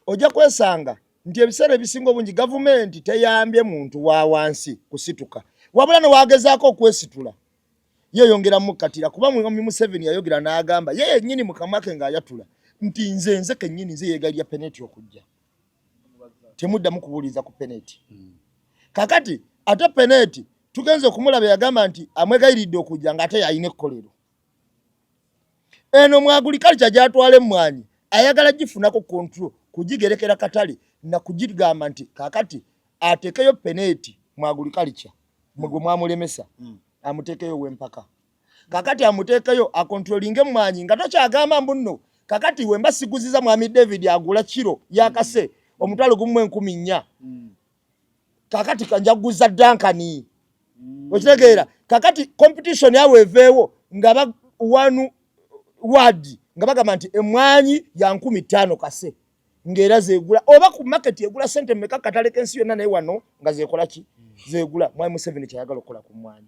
ojja kwesanga nti ebiseera ebisinga obungi gavumenti teyambye muntu wa wansi kusituka, wabula ne wagezaako okwesitula yeeyongera mukkatira, kuba Mwami Museveni yayogera n'agamba ye yennyini mu kamwa ke ng'ayatula nti nze nze kennyini nze yeegayirira Peneti okujja, temuddamu kubuuliza ku Peneti. Kakati ate Peneti tugenze okumulaba yagamba nti amwegayiridde okujja ng'ate yalina ekkolero eno mu agriculture gy'atwala emmwanyi, ayagala gifunako control kugigerekera katale na kugigamba nti kakati ateekeyo Peneti mu agriculture mwe gwe mwamulemesa, amuteekeyo w'empaka. Kakati amuteekeyo akontrolinge emmwanyi nga tokyagamba mbu nno kakati wemba siguziza Mwami David agula kiro yakase 1400, kakati kanjaguza Dankani. Okitegeera? Kakati competition yawe eveewo nga ba one word nga bagamba nti emmwanyi ya 5000 kase ng'era zeegula oba ku market egula sente mmeka katale k'ensi yonna, naye wano nga zeekola ki, zeegula. Mwami Museveni kyayagala okukola ku mmwanyi,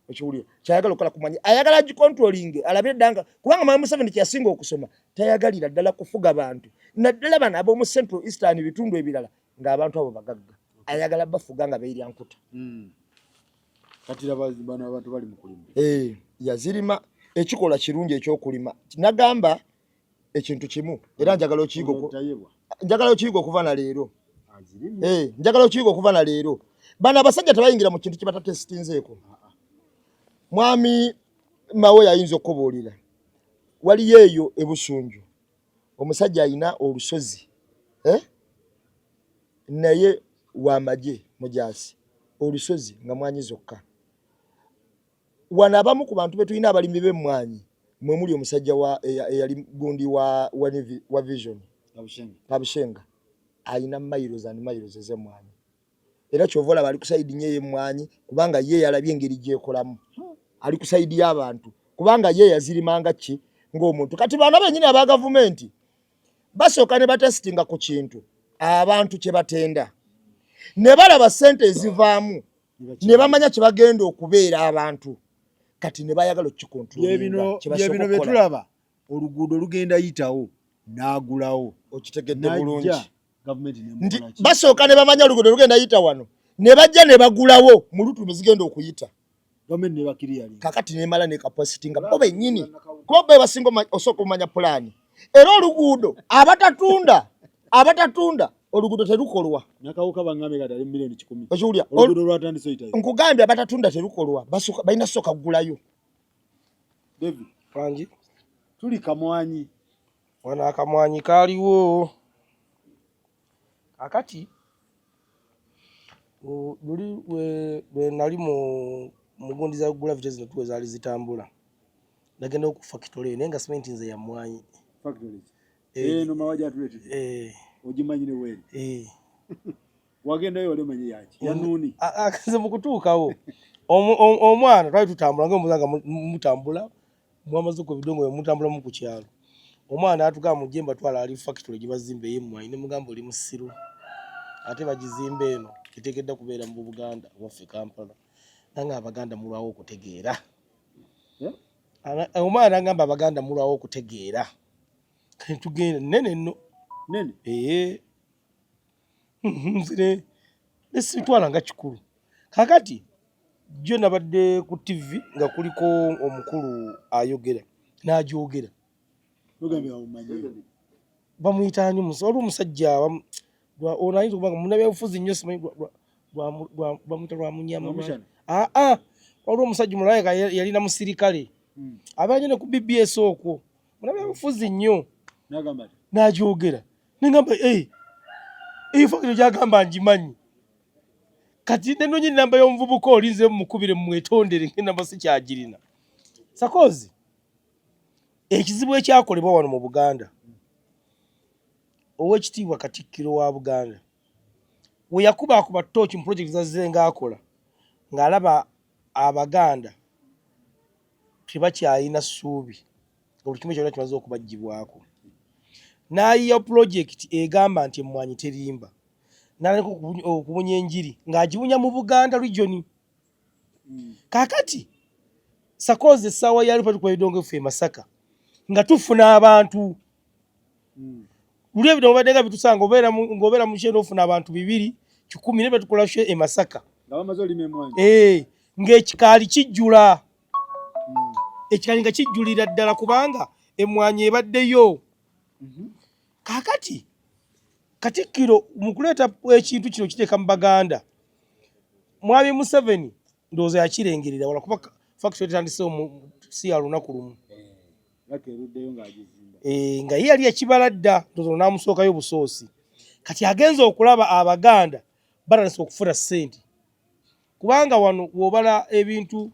okiwulira, kyayagala okukola ku mmwanyi ayagala gicontrolling alabire ddanga, kubanga Mwami Museveni kyeyasinga okusoma tayagalira ddala kufuga bantu, naddala bano ab'omu Central, Eastern, bitundu ebirala ng'abantu abo bagagga, ayagala bafuga nga beerya nkuta. Kati laba bano abantu bali mu kulima. Yazirima ekikolwa kirungi ekyokulima. Nagamba ekintu kimu era njagala okiyiga njagala okiyiga okuva na leero. Njagala okiyiga okuva na leero, bano abasajja tebayingira mu kintu kye batatesitinzeeko. Mwami Mawe yayinza okukubuulira, waliyo eyo ebusunju omusajja alina olusozi, eh? Naye wamagye mujasi, olusozi nga mwanyi zokka. Wano abamu ku bantu betulina abalimi b'emmwanyi mwe muli omusajja wa eyali gundi wa Vision Kabushenga, alina miles and miles ez'emmwanyi, era kyova olaba ali ku side nnyo ey'emmwanyi kubanga ye yalabye engeri gyekolamu. Ali ku side y'abantu kubanga ye yazirimanga ki ng'omuntu. Kati bano bennyini aba gavumenti basooka ne batesitinga ku kintu abantu kye batenda ne balaba ssente ezivaamu ne bamanya kye bagenda okubeera abantu, kati ne bayagala okukikontrolinga. Byebino bye tulaba, oluguudo lugenda yitawo n'agulawo. Okitegedde bulungi. Gavumenti nti basooka ne bamanya oluguudo lugenda yita wano ne bajja ne bagulawo mu lutu ne zigenda okuyita. Gavumenti ne bakiriyali. Kakati nemala ne capacity nga bo bennyini, kuba bo basinga osooka omanya pulaani, era oluguudo abatatunda oluguudo terukolwa. Nakawuka bangambe kati ali 100,000,000. Okiwulira? Oluguudo lwatandise oyitayo. Nkugambye abatatunda terukolwa, basooka balina sooka kugulayo. David. Wangi. Tuli kamwanyi. Wano akamwanyi kaaliwo. Kakati luli lwe nali mu mugundi za gravity zino tuwe zaali zitambula, nagenda ku factory naye nga simanyi nti nze ya mmwanyi. Eno mawaja atuleetedde. Ogimanyi ne weeri. Wagendayo wali omanyi yaki? Yanuuni. Nze mu kutuukawo omwana twali tutambula nga omuza nga mutambula mwamaze ku bidongo mutambulamu ku kyalo, omwana atugamba mujje mbatwala ali factory gye bazimba ey'emmwanyi, ne mugamba oli musiru, ate bagizimba eno eteekeddwa kubeera mu Buganda waffe Kampala, nange Abaganda mulwawo okutegeera. Omwana agamba Abaganda mulwawo okutegeera, tugenda nene nno nene ee nze nesitwala nga kikulu. Kakati jjo nabadde ku TV nga kuliko omukulu ayogera. N'agyogera. Bamuyita ani? Waliwo omusajja ono ayinza okuba nga munnabyabufuzi nnyo, simanyi bamuyita Lwamunyama. Aa, waliwo omusajja omulala yalina musirikale abeera nnyo ne ku BBS okwo, munnabyabufuzi nnyo, n'agyogera nengamba eyo fakito gyagamba ngimanyi. Kati nenonye enamba y'omuvubuka oli nze mukubire mumwetondere, ng'enamba sikyagirina. Sakozi ekizibu ekyakolebwa wano mu Buganda, Owekitiibwa Katikkiro wa Buganda we yakubaakuba ttooki mu pulojekiti zazze ng'akola, ng'alaba Abaganda tebakyalina ssuubi, nga buli kimu kyonna kimaze okubaggyibwako, n'ayiya pulojekiti egamba nti emmwanyi terimba, n'atandika okubunya enjiri ng'agibunya mu Buganda region. Kaakati sakozi essaawa yali tukuba ebidongo ffe e Masaka nga tufuna abantu luli ebidongo badde nga bitusanga ng'obeera mu kyeno ofuna abantu 200 naye batukola show e Masaka ng'ekikaali kijjula, ekikaali nga kijjulira ddala kubanga emmwanyi ebaddeyo. Kaakati Katikkiro mu kuleeta ekintu kino kiteeka mu Baganda, Mwami Museveni ndowooza yakirengerera wala, kuba factory etandisewo si ya lunaku lumu, nga ye yali yakibala dda, ndowooza n'amusookayo busoosi. Kati agenze okulaba Abaganda batandise okufuna ssente, kubanga wano w'obala ebintu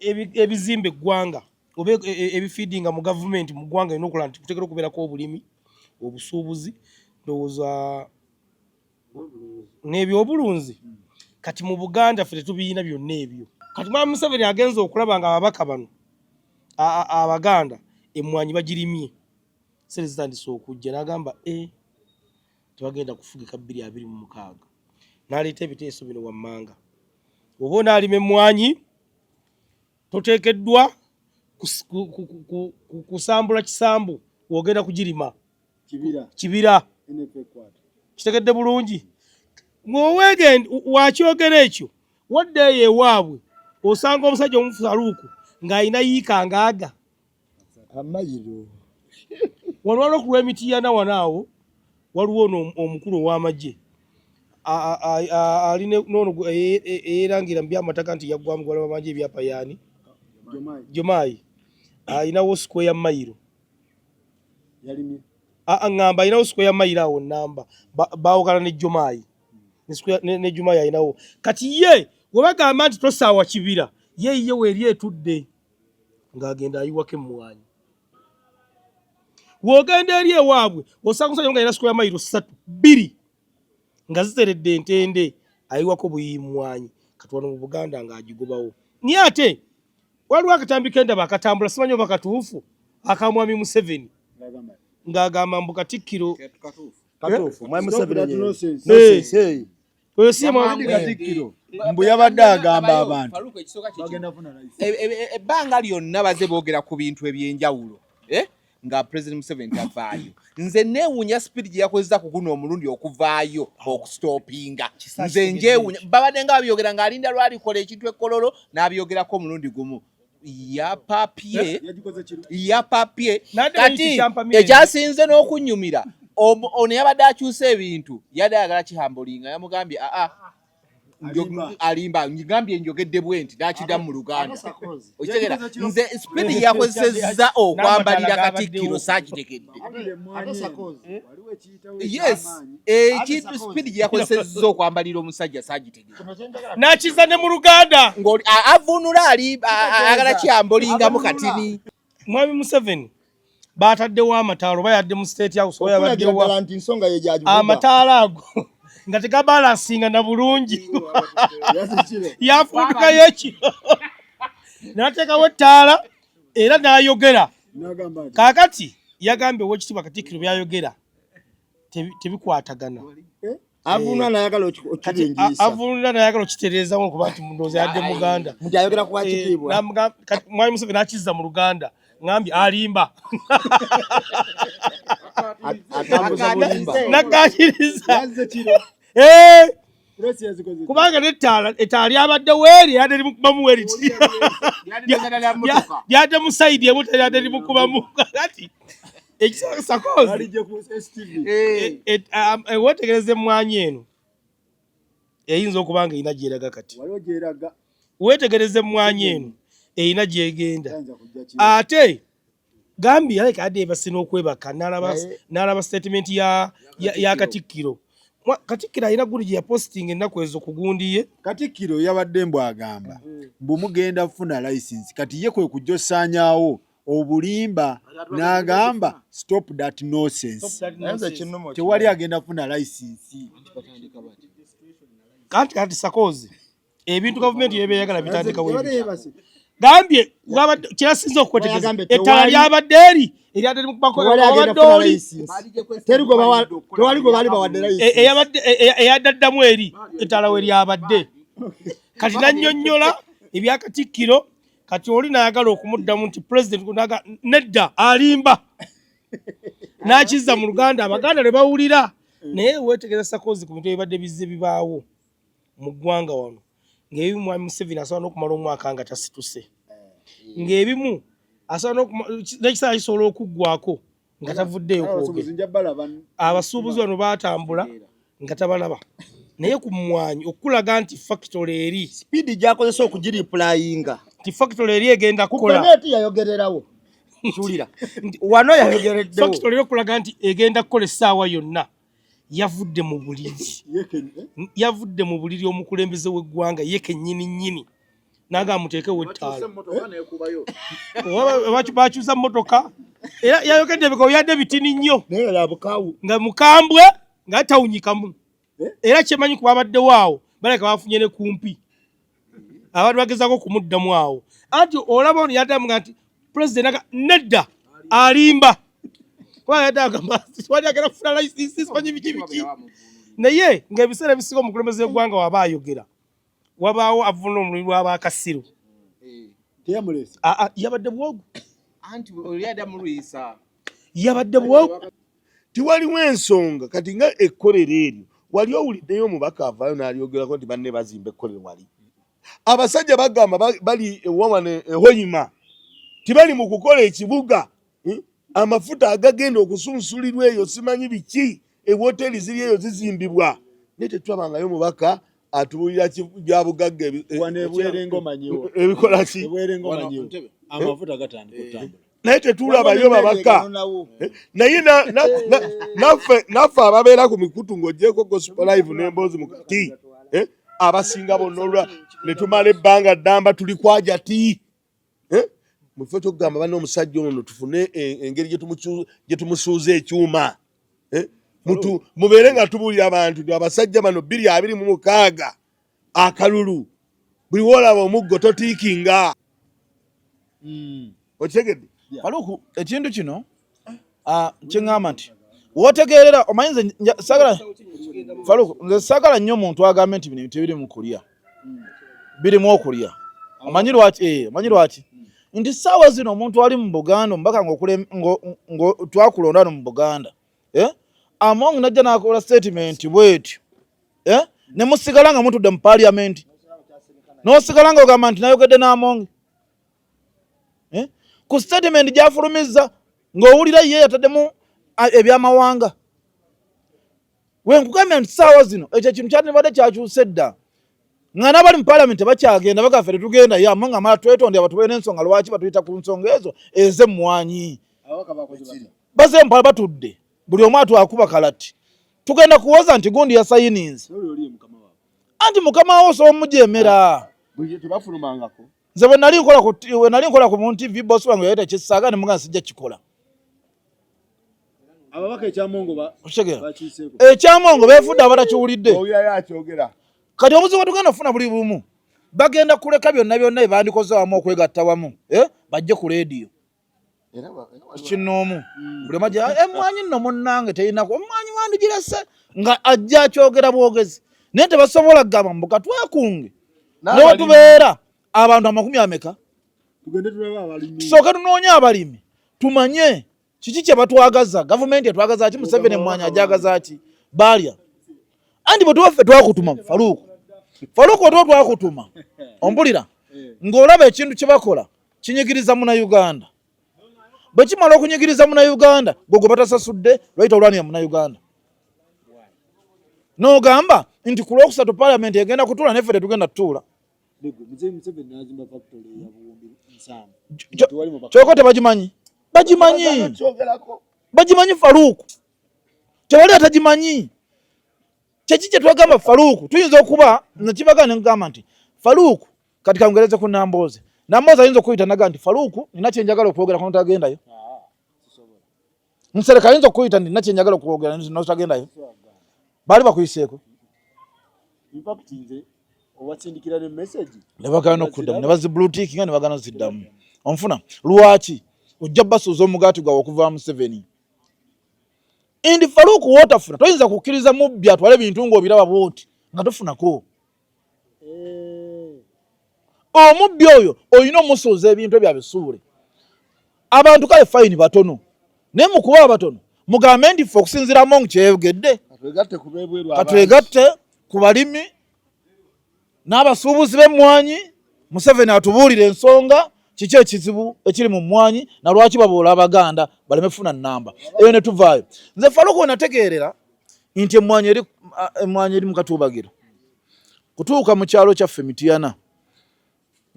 ebizimba eggwanga oba ebifiidinga mu gavumenti mu ggwanga erina okulaba nti kuteekera okubeerako obulimi, obusuubuzi, ndowooza n'ebyobulunzi. Kati mu Buganda ffe tetubiyina byonna ebyo. Kati Mwami Museveni agenze okulaba nga ababaka bano Abaganda emmwanyi bagirimye, ssente zitandise okujja, n'agamba e tebagenda kufugika 2026, n'aleeta ebiteeso bino wammanga: oba onaalima emmwanyi toteekeddwa kusambula kisambu, w'ogenda kugirima kibira. Kitegedde bulungi ng'owegend wakyogera ekyo, wadde eyo ewaabwe osanga omusajja omufaluuku ng'alina yiika ngaaga amayiro. Wano waliwo ku lw'Emitiyana wano awo waliwo ono omukulu ow'amagye ali n'ono eyeerangira mu by'amataka nti yaggwamu gwala babanja ebyapa yaani Jomayi, alinawo square mayiro, ŋŋamba alinawo square mayiro awo namba baawukana ne Jomayi ne Jomayi alinawo. Kati ye we bagamba nti tosaawa kibira, ye ye weeri etudde ng'agenda ayiwako emmwanyi. W'ogenda eri ewaabwe osanga omusajja nga alina square mayiro ssatu bbiri nga ziteredde entende, ayiwako buyiyi mmwanyi. Kati wano mu Buganda ng'agigobawo. Naye ate waliwo akatambi kendaba akatambula, simanyi oba katuufu, aka Mwami Museveni ng'agamba mbu Katikkiro Katuufu, Mwami Museveni. Oyo si mwami Katikkiro, mbu yabadde agamba abantu ebbanga lyonna baze boogera ku bintu ebyenjawulo nga President Museveni tavaayo. Nze neewuunya speed gye yakozesa ku guno omulundi okuvaayo okustopinga. Nze njewuunya, babadde nga babyogera ng'alinda lwalikola ekintu ekkololo n'abyogerako omulundi gumu. Yapapye, yapapye. Kati ekyasinze n'okunnyumira, ono yabadde akyusa ebintu, yadde ayagala kihambulinga, yamugambye aa alimba, ngambye njogedde bwe nti n'akiddamu mu Luganda. Okitegeera? Nze speed yakozesezza okwambalira Katikkiro saakitegedde. Yes, ekintu speed gye yakozesezza okwambalira omusajja saagitegedde. N'akiza ne mu Luganda ng'oli avvuunula, ali ayagala kyambolingamu katini. Mwami Museveni bataddewo amataala oba yadde mu State House oba yabaddewo nti ensonga ye gyagivuga. Amataala ago nga tegabalansinga na bulungi, yafundukayo ekiro n'ateekawo ettaala era n'ayogera. Kaakati yagambye Owekitiibwa Katikkiro byayogera tebikwatagana. Avunula nayagala okirungiisa. Avunula nayagala okitereezawo okuba nti ndowooza yadde Muganda. Nti ayogera ku wakitiibwa. Mwami Museveni akizza mu Luganda, ngambye alimba. Atambuza bulimba. Nakakiriza. Kubanga n'ettaala ettaala lyabadde weeri yadde limukubamu weriti lyadde mu sayidi emu teryadde limukubamu. Kati ekisakozi wetegereza emmwanyi eno eyinza okuba nga erina gyeraga. Kati wetegereza emmwanyi eno erina gyegenda. Ate Gambia alabika adde ebase n'okwebaka n'alaba statement ya Katikkiro. Katikkiro alina gundi gye yapositinga ennaku ezo ku gundi ye. Katikkiro yabadde mbu agamba mbu mugenda kufuna license, kati ye kwe kujja osaanyaawo obulimba n'agamba stop that nonsense, tewali agenda kufuna license. Kati Sakozi ebintu gavumenti yeba eyagala bitandikawo. Gambye kyasinze okwetegereza ettala lyabadde eri eryadde limukubakobadde oli eyadaddamu eri ettala we lyabadde. Kati nannyonnyola ebya Katikkiro. Kati oli nayagala okumuddamu nti pulezidenti nedda alimba, n'akizza mu Luganda Abaganda ne bawulira. Naye weetegereza Sakozi ku bintu ebibadde bizze bibaawo mu ggwanga wano, ng'ebimu Mwami Museveni asobola n'okumala omwaka nga tasituse, ng'ebimu asobola n'ekiseera kisobola okuggwako nga tavuddeyo kwogera. Abasuubuzi bano baatambula nga tabalaba, naye ku mmwanyi okulaga nti factory eri speed gyakozesa okugireplyinga nti factory eri egenda kukola. Kukola yayogererawo, kiwulira wano yayogereddewo. Factory eri okulaga nti egenda kukola essaawa yonna. Yavudde mu buliri, yavudde mu buliri omukulembeze w'eggwanga ye kennyini nnyini nanga amuteekewo ettaala, bakyusa mmotoka. Era yayogedde ebigambo byadde bitini nnyo nga mukambwe nga tawunyikamu. Era kyemanyi ku babaddewo awo baleka bafunye ne kumpi abantu bagezaako okumuddamu awo. Anti olaba ono yaddamu nga nti pulezidenti nedda alimba, kuba yadde agamba wali agenda kufuna license simanyi biki biki. Naye ng'ebiseera ebisinga omukulembeze w'eggwanga waba ayogera wabaawo avunula omulimi lw'abakasiru. Yabadde bwogu, yabadde bwogu. Tiwaliwo ensonga kati nga ekkolero eryo wali owuliddeyo omubaka avaayo n'alyogerako nti banne bazimba ekkolero? Wali abasajja bagamba bali ewawana ehoyima tibali mu kukola ekibuga, Amafuta agagenda okusunsulirwa eyo simanyi biki, ewoteri ziri eyo zizimbibwa, naye tetulabangayo mubaka atubuulira bya bugagga ebikola ki, naye tetulabayo babaka. Naye naffe ababeera ku mikutu ng'ogyeko Gospel Live n'Emboozi Mukati, abasinga bonna olwa ne tumala ebbanga ddamba tuli kwajati mu kifo ky'okugamba banne omusajja ono tufune engeri gye tumusuuza ekyuma, mubeere nga tubuulira abantu nti abasajja bano 2026 akalulu buli woolaba omuggo totiikinga. Okitegedde? Faluku, ekintu kino kyeŋŋamba nti wotegeerera omanyi nze sagala, Faluku, nze sagala nnyo omuntu agambe nti bino ebintu ebirimu kulya birimu okulya. Omanyi lwaki? Omanyi lwaki nti ssaawa zino omuntu ali mu Buganda, omubaka twakulonda no mu Buganda, Among najja n'akola statement bwetyo, ne musigala nga mutudde mu parliament, n'osigala nga ogamba nti nayogedde n'Among ku statement gyafulumizza ng'owulira ye yataddemu ebyamawanga. Wenkugambye nti saawa zino ekyo ekintu kyandibadde kyakyuse dda nga n'abali mu parliament tebakyagenda bagaffe tetugenda ye Among amala twetondera batubeere n'ensonga lwaki batuyita ku nsonga ezo ez'emmwanyi. Baze mpala batudde buli omu atwakuba kalati tugenda kuwoza nti gundi yasayininze anti mukama wo osobola omujemera. Nze bwe nali nkola ku bwe nali nkola ku Moon TV, boss wange yali tekisaaga ne mugamba sijja kikola. Ababaka ekyamongo Okitegeera? Ekyamongo beefudde abatakiwulidde. Kati obuzibu bwe tugenda okufuna buli bumu, bagenda kuleka byonna byonna bye bandikoze wamu okwegatta wamu, bajje ku leediyo kinoomu buli omu ajja emmwanyi nno munnange terinako emmwanyi wandigirese nga ajja akyogera bwogezi, naye tebasobola kugamba mbu katwekunge ne tubeera abantu amakumi ameka tusooke tunoonye abalimi tumanye kiki kye batwagaza, gavumenti etwagaza ki, Museveni emmwanyi ajagaza ki. Baalya. Anti bwe tuba ffe twakutuma Faruku, Faruku bwe tuba twakutuma ompulira eh. ng'olaba ekintu kye bakola kinyigiriza Munnayuganda. Bwe kimala okunyigiriza Munnayuganda gwe gwe batasasudde lwaki tolwanira Munnayuganda? N'ogamba nti ku Lwokusatu Palamenti egenda kutuula naye ffe tetugenda kutuula. Kyokka tebagimanyi, bagimanyi, bagimanyi Faruku tewali atagimanyi. Kyeki kye twagamba Faruku, tuyinza okuba nakibaga ne ngamba nti Faruku kati kangereze ku Nambooze. Nambooze ayinza okuyita naga nti Faruku nina kye njagala okwogera ku notagendayo. Nsereko ayinza okuyita nti nina kye njagala okwogera notagendayo. Baali bakuyiseeko. Ne bagaana okuddamu ne bazibulutiikinga ne bagaana ziddamu. Onfuna lwaki ojja basuuza omugaati gwawe okuva Museveni. Indi Faruku wotafuna toyinza kukkiriza mubbi atwale ebintu ng'obiraba bwoti nga tofunako. Eh. Omubbi oyo olina omusuuza ebintu ebyo abisuule. Abantu kale fayini batono naye mu kuba abatono mugambe nti ffe okusinziira Among kyeyogedde katwegatte ku balimi n'abasuubuzi b'emmwanyi Museveni atubuulire ensonga kiki ekizibu ekiri mu mmwanyi na lwaki baboola Abaganda baleme kufuna nnamba eyo ne tuvaayo. Nze Faruku nategeerera nti emmwanyi eri emmwanyi eri mu katuubagiro kutuuka mu kyalo kyaffe Mityana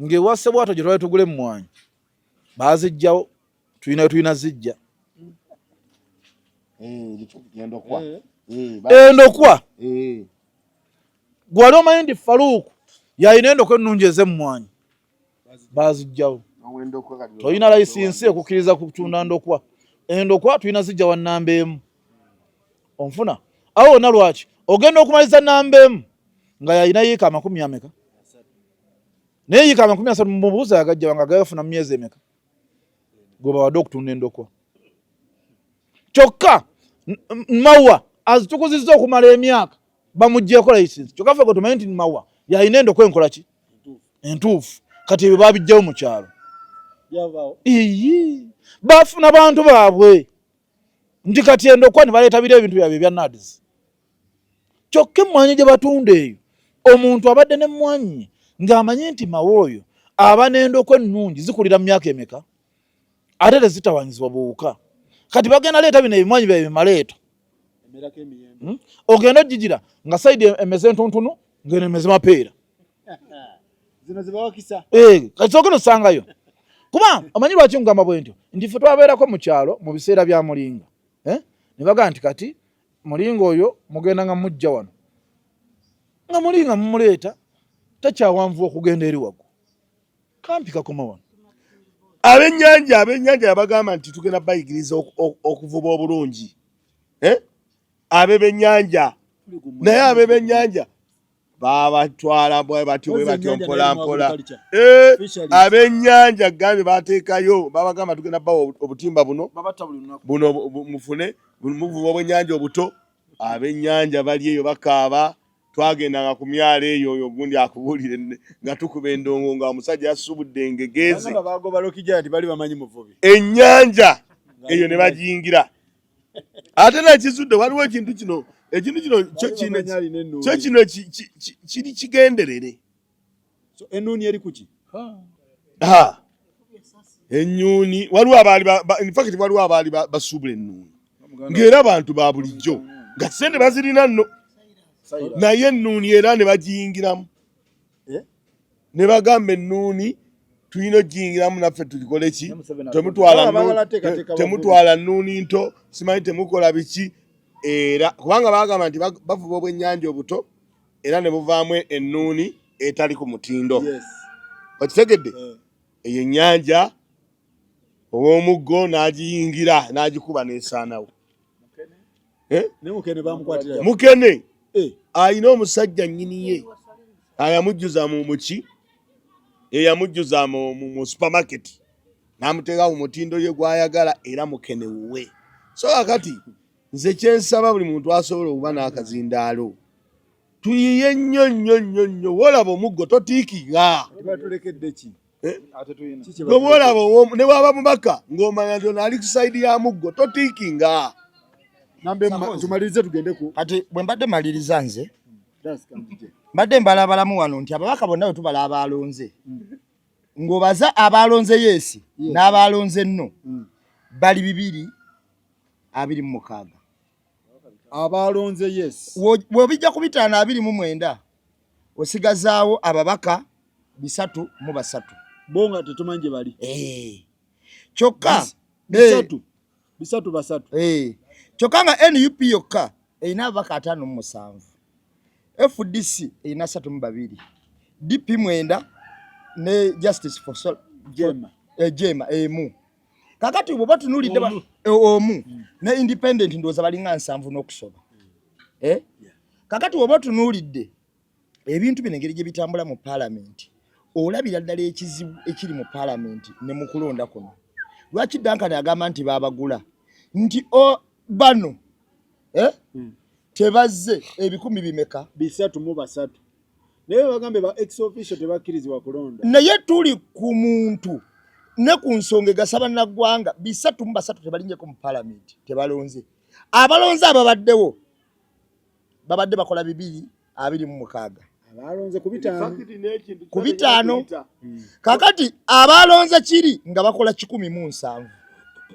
ng'ewa Ssebwato gye twali tugula emmwanyi baazijjawo tulina tulina zijja eh, eh, endokwa eh. Gwali omanyi nti Faruku yalina endokwa ennungi ez'emmwanyi bazijjawo. Tolina layisinsi ekukkiriza kutunda ndokwa. Endokwa tulina zijja wa nnamba emu. Onfuna? Awo wonna lwaki ogenda okumaliza nnamba emu nga yalina yiika amakumi ameka? Naye yiika 30 mubuuza yagajjawa nga gayafuna mu myezi emeka? Gwe bawadde okutunda endokwa. Kyokka Mawa azitukuzizza okumala emyaka bamuggyeko layisinsi. Kyokka ffe gwe tumanyi nti Mawa yalina endokwa enkola ki entuufu. Kati ebyo babijjawo mu kyalo. Iyi bafuna bantu baabwe nti kati endokwa ne baleeta biri ebintu byabwe ebya NAADS. Kyokka emmwanyi gye batunda eyo omuntu abadde n'emmwanyi ng'amanyi nti Mawa oyo aba n'endokwa ennungi zikulira mu myaka emeka ate tezitawanyizibwa buwuka. Kati bagenda leeta bino ebimwanyi byabwe bimaleeto ogenda ogigira nga sayidi emeze ntuntunu ngeno emeze mapeera. Eh, kati sogenda osangayo kuba omanyi lwaki ngamba bwe ntyo nti ffe twabeerako mu kyalo mu biseera bya Mulinga eh? Ne bagamba nti kati Mulinga oyo mugenda nga mujja wano nga Mulinga mumuleeta takyawanvuwa okugenda eri waggulu kampi kakoma wano. Abennyanja abennyanja yabagamba nti tugenda bayigiriza okuvuba obulungi eh? Abebennyanja naye abebennyanja babatwala bwe batyo bwe batyo mpola mpola eh, abennyanja gambye bateekayo babagamba tugenda bawa obutimba buno buno mufune muvuba obwennyanja obuto. Abennyanja bali eyo bakaaba. Twagendanga ku myalo eyo oyo gundi akubuulire nga tukuba endongo nga omusajja yasubudde engege ze. Ennyanja eyo ne bagiyingira. Ate nakizudde waliwo ekintu kino ekintu kino kyo kino kyo kino kiri kigenderere. Ennuuni eri kuki? Ennyuuni waliwo abaali in fact waliwo abaali basuubula ennuuni ng'era abantu ba bulijjo nga ssente bazirina nno naye ennuuni era ne bagiyingiramu eh? Ne bagamba ennuuni tulina okugiyingiramu naffe tugikole ki temutwala nnuuni nto simanyi temukola biki era kubanga bagamba nti bavuba obwennyanja obuto era ne buvaamu ennuuni etali ku mutindo. Okitegedde? Eh. Eyo ennyanja ow'omuggo n'agiyingira n'agikuba n'esaanawo. Eh? Mukene eh. alina omusajja nnyini ye ayamujjuza mu muki eyamujjuza mu supermarket n'amuteeka ku mutindo ye gw'ayagala era mukene wuwe. So kakati nze kyensaba buli muntu asobola okuba n'akazindaalo tuyiye nnyo nnyo nnyo nnyo wolaba omuggo totiikinga eh? Bwolaba ne bwaba mubaka ng'omanya nti ono ali ku sayidi ya muggo totiikinga. Tumalirize tugende ku kati bwe mbadde maliriza nze mbadde mbalabalamu wano nti ababaka bonna bwe tubala abaalonze ng'obaza abaalonze yeesi n'abaalonze nno bali 226. Abaalonze yes. Bw'obijja ku 529 osigazaawo ababaka 303. Bo nga tetumanyi gye bali. Eh. Kyokka 3 3. Eh. Kyokka nga NUP yokka erina ababaka 57, FDC erina 32, DP 9 ne Justice for Sol Jema. Jema emu. Kakati bw'oba tunuulidde omu ne independent ndowooza balinga 70 n'okusoba. Eh? Kakati bw'oba otunuulidde ebintu bino engeri gye bitambula mu paalamenti, olabira ddala ekizibu ekiri mu paalamenti ne mu kulonda kuno. Lwaki Duncan agamba nti baabagula nti bano tebazze ebikumi bimeka? 303. Naye bagambe ba ex officio tebakkirizibwa kulonda. Naye tuli ku muntu ne ku nsonga egasaba naggwanga 303 tebalinnyeko mu paalamenti, tebalonze. Abalonze ababaddewo babadde bakola 226. Abalonze ku 5. Ku 5. Kakati abalonze kiri nga bakola 170.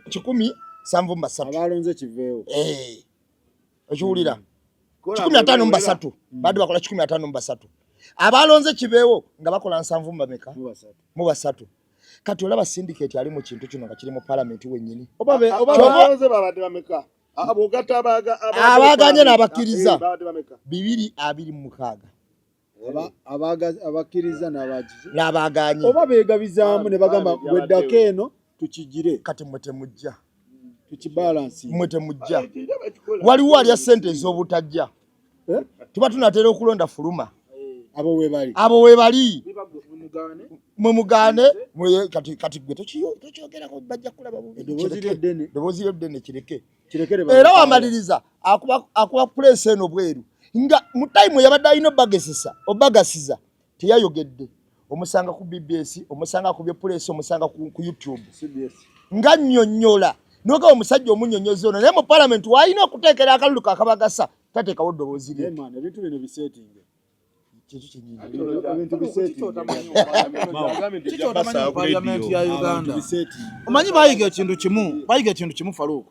173. Abalonze kiveewo. Okiwulira? 153. Badde bakola 153. Abalonze kibeewo nga bakola 70 bameka? Mu 3. Kati olaba syndicate ali mu kintu kino nga kiri mu paalamenti wennyini. Oba babadde bameka? Abaaganye n'abakkiriza 226. Abakkiriza n'abagize n'abaaganye oba beegabizaamu ne bagamba gweddako eno tukigire. Kati mmwe temujja. Tukibalansi. Mmwe temujja. Waliwo alya ssente ez'obutajja. Tuba tunatera okulonda fuluma. Abo weebali. Abo weebali. Mwe mugaane. Kati gwe tokyogerako bajja kulaba bubi. Eddoboozi lyo ddene kireke. Era wamaliriza akuba puleesa eno bweru nga mu tayimu yabadde alina obagasiza teyayogedde. Omusanga ku BBS, omusanga akubye puleesa, omusanga ku YouTube nga nnyonnyola n'ogaba omusajja omunnyonnyozi ono, naye mu paalamenti w'alina okuteekera akalulu kakabagasa tateekawo ddoboozi lye. Ebintu bino bisetinge. Omanyi bayiga ekintu kimu, bayiga ekintu kimu Farouk,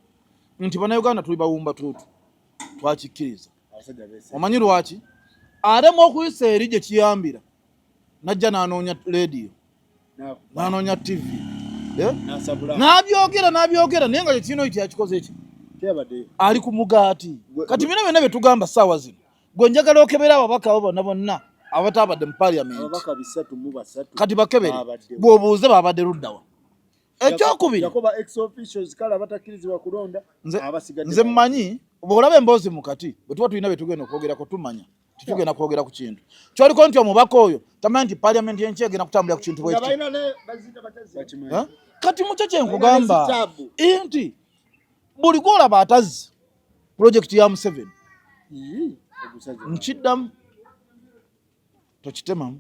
nti bannayuganda tuli bawumba tuutu, twakikkiriza. Omanyi lwaki? Alema okuyisa eri gye kiyambira najja n'anoonya leediyo, n'anoonya TV, n'abyogera n'abyogera, naye nga kyekirina oyo kyakikoze eki ali ku mugaati. Kati bino byonna bye tugamba ssaawa zino, gwe njagala okebera ababaka abo bonna bonna abatabadde mu parliament, kati bakebere bw'obuuze babadde luddawa. Ekyokubiri, nze mmanyi bw'olaba emboozi mu kati bwe tuba tulina bye tugenda okwogerako, tumanya tetugenda kwogera ku kintu kyoliko nti omubaka oyo tamanyi nti parliament y'enkya egenda kutambulira ku kintu bwekiti. Kati mukyo kyenkugamba nti buli gwolaba atazze pulojekiti ya Museveni, nkiddamu tokitemamu,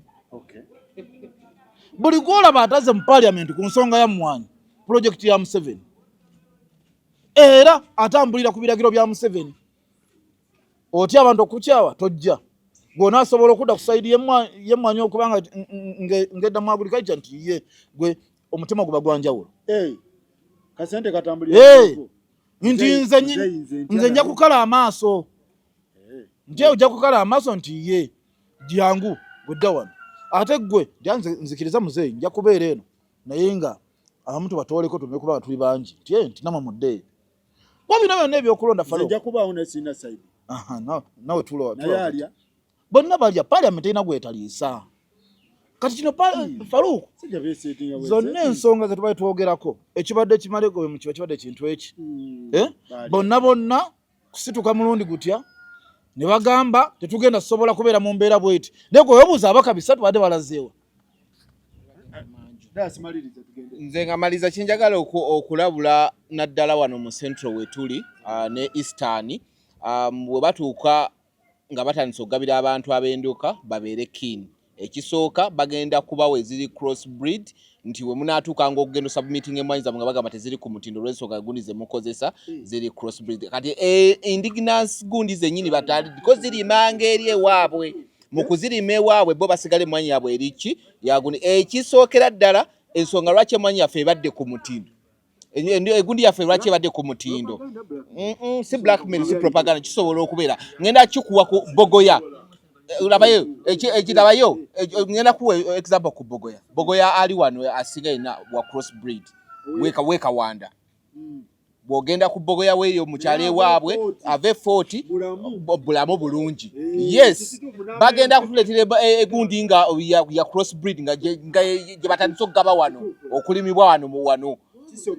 buli gwolaba atazze mu parliament ku nsonga ya mmwanyi pulojekiti ya Museveni, era atambulira ku biragiro bya Museveni. Otya abantu okukyawa tojja gw'onaasobola okudda ku sayidi y'emmwanyi okubanga ng'edda mu agriculture nti ye gwe omutima guba gwa njawulo. Kasente katambulira nti nze nja kukala amaaso nti ojja kukala amaaso nti ye jangu gwedda wano, ate gwe nzikiriza muzeeyi nja kubeera eno naye nga abamu tubatooleko tume kubanga tuli bangi nti nti namwe muddeeyo. Kwa bino byonna ebyokulonda Nja kubaawo ne sina side. Nawe tulo bonna balya parliament erina gwetaliisa. Kati kino Farouk, zonna ensonga ze tubadde twogerako ekibadde kimale gobe mu kiba kibadde kintu eki bonna bonna kusituka mulundi gutya ne bagamba tetugenda sobola kubeera mu mbeera bweti, naye gwe weebuuza abaka 3 badde balazeewa. Nze nga maliza kyenjagala okulabula naddala wano mu Central wetuli ne Eastern, bwe batuuka nga batandise okugabira abantu ab'enduka babeere keen. Ekisooka bagenda kubawa eziri cross breed nti we munaatuukanga okugenda osubmitting emmwanyi zammwe nga bagamba teziri ku mutindo olw'ensonga gundi ze mukozesa ziri cross breed. Kati e, indigenous gundi zennyini batali ko zirimanga eri ewaabwe mu kuzirima ewaabwe bo basigala emmwanyi yaabwe eriki yagundi. Ekisookera ddala ensonga lwaki emmwanyi yaffe ebadde ku mutindo egundi yaffe lwaki ebadde ku mutindo si blackmail si propaganda kisobola okubeera ngenda kikuwa ku bogoya eh, labayo ekirabayo ngenda kuwa example ku bogoya bogoya ali wano asinga yena wa cross breed weka weka wanda hmm. bwogenda ku bogoya weeyo mukyalo ewaabwe ave foti bulamu bulungi eh, yes bagenda kutuleetera e, egundi nga ya cross breed nga gye batandise okugaba wano okulimibwa wano mu wano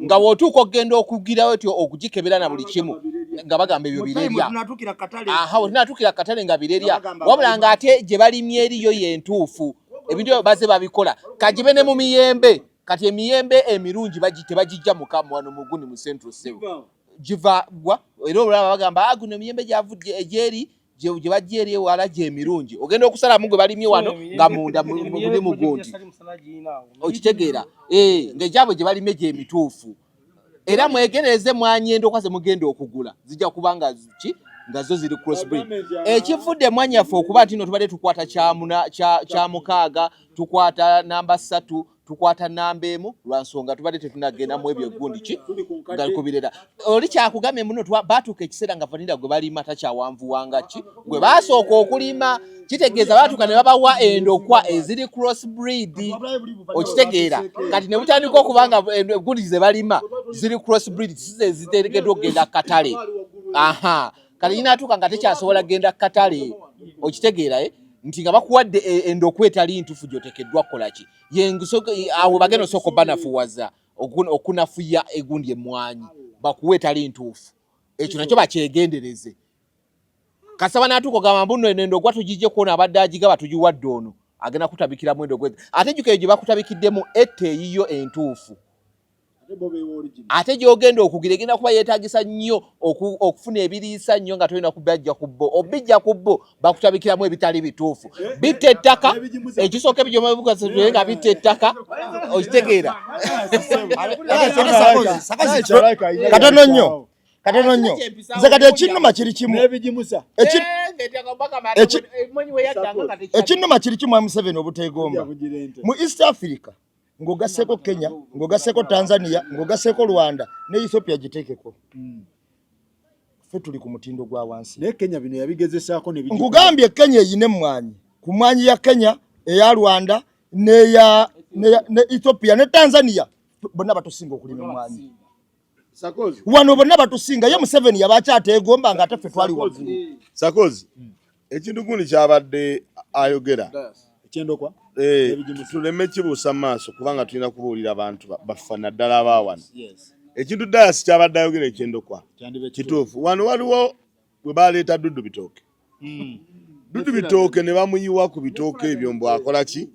nga bw'otuuka okugenda okugirawo ti okugikebera na buli kimu nga bagamba ebyo birerya aha wetunatuukira katale nga birerya wabula nga ate gye balimye eriyo yentuufu ebintu ebyo baze babikola kagibe ne mu miyembe kati emiyembe emirungi tebagijja mukamu wano muguni mu central sebo giva gwa era olaba bagamba ah, guno emiyembe gyavudde egyeri gye bajja eri ewala gyemirungi ogenda okusalamu gwe balimye wano nga munda muli mugundi okitegeera eh, ngaegyabwe gye balimye gyemituufu era mwegereze mwanyi endokwa ze mugenda okugula zijja kuba nga ki nga zo ziri cross breed ekivudde mwanyaffe okuba nti no tubadde tukwata kya mukaaga tukwata namba ssatu tukwata namba emu lwa nsonga tubadde tetunagenda mu ebyo egundi ki nga kubirera oli kyakugambye muno batuuka ekiseera nga vanira gwe balima takyawanvuwanga ki gwe basooka okulima kitegeeza batuuka ne babawa endokwa eziri cross breed okitegeera kati ne butandika okuba nga egundi ze balima ziri cross breed size zitegeddwa okugenda katale aha kati yinaatuuka nga tekyasobola kugenda katale okitegeera eh? nti nga bakuwadde e, endokwa etali ntufu gyotekeddwa kukola ki awo bagenda osooka obanafuwaza okunafuya egundi emwanyi bakuwa etali ntuufu ekyo nakyo bakyegendereze kasaba natuuka ogamba mbu no endogwa tugijje kwona abadde agigaba tugiwadde ono agenda kutabikiramu endogwa ate jjuka eyo gye bakutabikiddemu etta eyiyo entuufu ate gyogenda okugira egenda kuba yeetagisa nnyo okufuna ebiriisa nnyo nga tolina kubajja ku bo obijja ku bo bakutabikiramu ebitali bituufu eh, bitta ettaka ekisooka ebijomabukasee nga bitta ettaka okitegeera katono nnyo katono nnyo nze kati ekinnuma kiri kimu ekinnuma kiri kimu Museveni obuteegomba mu East Africa ng'ogasseeko Kenya ng'ogasseeko Tanzania ng'ogasseeko Rwanda ne Ethiopia giteekeko hmm. ffe tuli ku mutindo gwa wansi. Naye Kenya bino yabigezesaako ne nkugambye Kenya eyina emmwanyi ku mmwanyi ya Kenya eya Rwanda neya ne Ethiopia ne Tanzania bonna batusinga okulima emmwanyi wano bonna batusinga ye Museveni yaba akyateegomba nga ate ffe twali waggulu. Sakozi ekintu gundi kyabadde ayogera ekyendokwa eh, tuleme kibuusa maaso kubanga tulina kubuulira abantu baffa naddala abaawano ekintu dayasi kyabadde ayogera ekyendokwa kituufu wano waliwo bwe baleeta dudu bitooke hmm. Dudu bitooke ne bamuyiwa ku bitooke ebyo mbu akola ki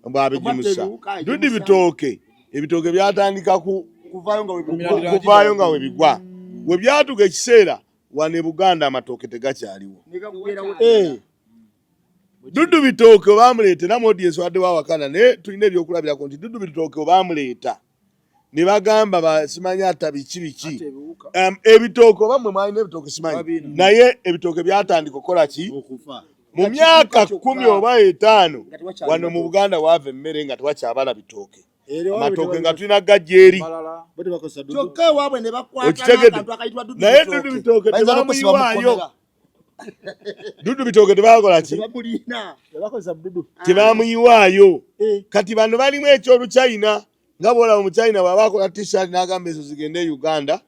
mbu abigimusa dudu bitooke ebitooke byatandika ku kuvaayo nga webigwa we byatuuka ekiseera wano e Buganda amatooke tegakyaliwo eh. Dudu bitooke obamuleeta era mu audience wadde wawakana naye tulina ebyokulabirako nti dudu bitooke obamuleeta ne bagamba basimanyi ata biki biki ebitooke oba mwe mwalina ebitooke simanyi naye ebitooke byatandika okukola ki mu myaka kumi oba etaano wano mu Buganda waava emmere nga tewakyabala bitooke amatooke nga tulina gajja eri okitegedde naye dudu bitooke tebamuyiwaayo dudu bitooke tebakola ki tebamuyiwaayo eh. kati bano balimu ekyoluchina nga bwolaba omuchina bwaba akola t-shirt n'agamba ezo zigende e uganda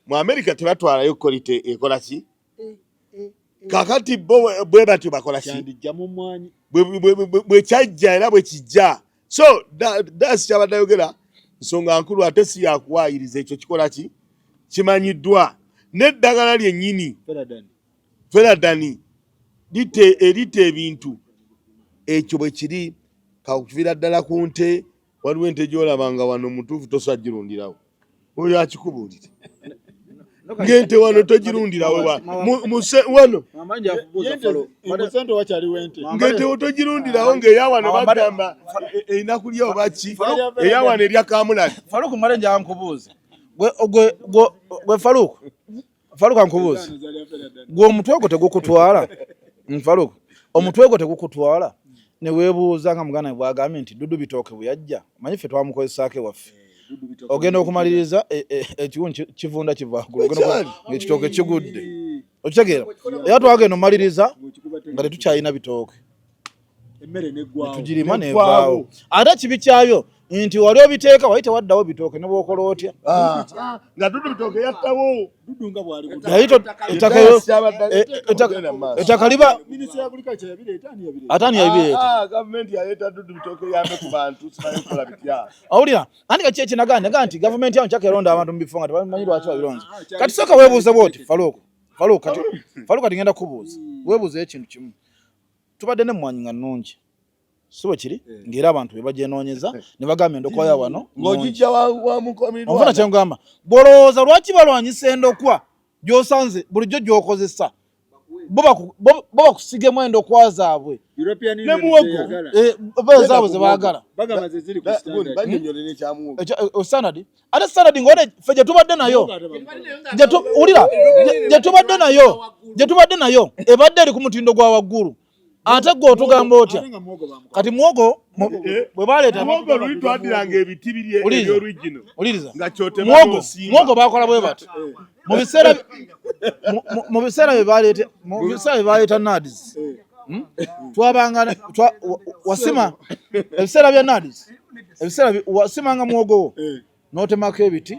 mu america tebatwalayo quality ekola ki eh, eh, kakati bo bwe batyo bakola ki bwe kyajja era bwe kijja so das kyabadde ayogera nsonga nkulu ate si yakuwaayiriza ekyo kikola ki kimanyiddwa n'eddagala lyennyini feradani erita ebintu ekyo bwe kiri kakuvira ddala ku nte waliwo ente gyolaba nga wano mutuufu tosa girundirawo oyo akikubuulire. Ng'ente wano togirundirawo wano. Ng'ente togirundirawo ng'eya wano bagamba erina kulya oba ki? Eya wano erya kamulali. Faruku male nja nkubuuze. Gwe Faruku. Faruku ankubuuze. Gwe omutwe gwo tegukutwala. Faruku, omutwe gwo tegukutwala. Ne weebuuza nga muganda bw'agambye nti Dudu Bitooke bwe yajja, omanyi ffe twamukozesaako ewaffe. Ogenda okumaliriza ekiwundu kivunda kiva waggulu, ng'ekitooke kigudde. Okitegeera? Era twagenda omaliriza nga tetukyalina bitooke. Tugirima nevaawo. Ate kibi kyayo nti wali obiteeka wali tewaddawo bitooke ne bw'okola otya. Nga Dudu Bitooke yattawo. Ettaka liba ate ani yabireeta? Gavumenti yaleeta Dudu Bitooke yambe ku bantu simanyi kukola bitya. Awulira anti kati ekinagamba naga nti gavumenti yawo nkyaka eronda abantu mu bifo nga tebamanyi lwaki babironze. Kati sooka weebuuze bw'oti Faruku, Faruku kati Faruku kati ngenda kukubuuza. Weebuuze ekintu kimu. Tubadde n'emmwanyi nga nnungi. Si bwe kiri? Ng'era abantu be bagyenoonyeza ne bagamba endokwa ya wano. Ng'ogijja wa mukomirwana. Onfuna kye ngamba. Bw'olowooza lwaki balwanyisa endokwa gy'osanze bulijjo gy'okozesa? Bo bakusigemu endokwa zaabwe. Ne muwogo. Bo zaabwe ze baagala. Standard. Ate standard ng'one ffe gye tubadde nayo. Wulira, gye tubadde nayo. Gye tubadde nayo ebadde eri ku mutindo gwa waggulu. Ate gwe otugamba otya? Kati muwogo bwe baleeta muwogo luli twaddiranga ebiti biri eby'olwigino. Uliriza. Muwogo bakola bwe bati. Mu biseera bye baleeta mu biseera bye baleeta NAADS. Twabanga wasima ebiseera bya NAADS. Ebiseera wasimanga muwogo wo n'otemako ebiti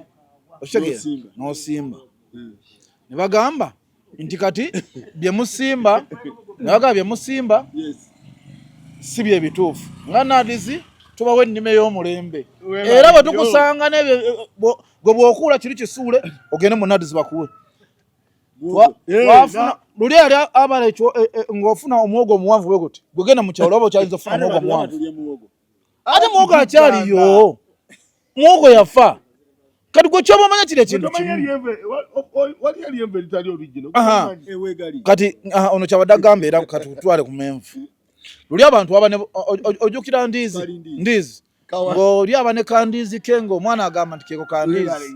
okitegeera n'osimba. Ne bagamba nti kati bye musimba nabaga bye musimba si bye bituufu nga NAADS tubawa ennima ey'omulembe era bwe tukusanga n'ebyo gwe bw'okuula kiri kisuule ogende mu NAADS bakuwe. Wafuna luli ali abala ekyo ng'ofuna omuwogo omuwanvu bwe guti gwe genda mu kyalo oba okyayinza okufuna omuwogo omuwanvu ate muwogo akyaliyo muwogo yafa. Kati gwe kyoba omanya kiri ekintu kimu. Kati ono kyabadde agamba era kati tutwale ku menvu. Luli abantu aba ojjukira ndiizi ndiizi ng'oli aba ne kandiizi ke ng'omwana agamba nti keeko kandiizi.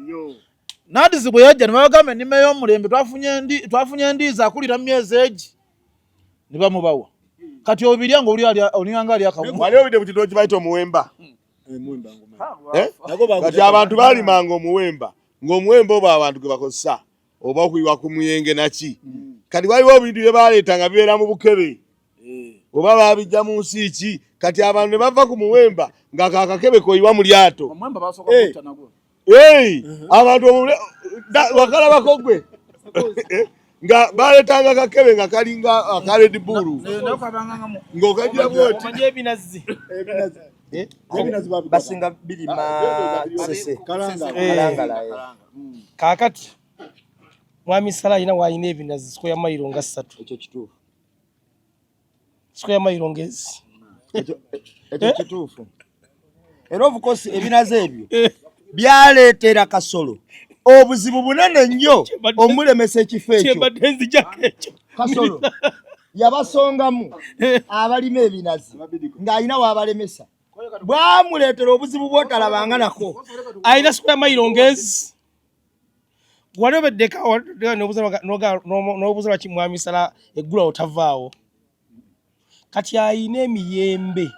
NAADS bwe yajja ne babagamba ennima ey'omulembe twafunye endiizi akulira mu myezi egi ne bamubawa. Kati obirya ng'oli olinganga ali akawunga. Wali obidde ku kintu ekibayita omuwemba. Kati abantu baalimanga omuwemba ng'omuwemba obwo abantu gwe bakozesa oba okuyiwa ku muyenge naki. Kati waliwo ebintu bye baleeta nga bibeera mu bukebe oba babijja mu nsi ki. Kati abantu ne bava ku muwemba nga kakakebe koyiwa mu lyato. Abantu wakalabako gwe nga baleetanga kakebe nga kalinga aka Red Bull ng'okagira bw'oti. Basinga birima sese. Kalangala. Kaakati Mwami Salah alina w'alina ebinazi square mile nga 3. Ekyo kituufu. Square mile ng'ezi. Ekyo kituufu. Era of course ebinazi ebyo byaleetera Kasolo obuzibu bunene nnyo omulemesa ekifo ekyo. Kyembadde nzijako ekyo. Kasolo yabasongamu abalima ebinazi ng'alina w'abalemesa. Bwamuleetera obuzibu bw'otalabanga nako. Alina square mile ng'ezi. Wali obeddeka n'obuuza lwaki Mwami Salah eggulu awo tavaawo. Kati ayina emiyembe.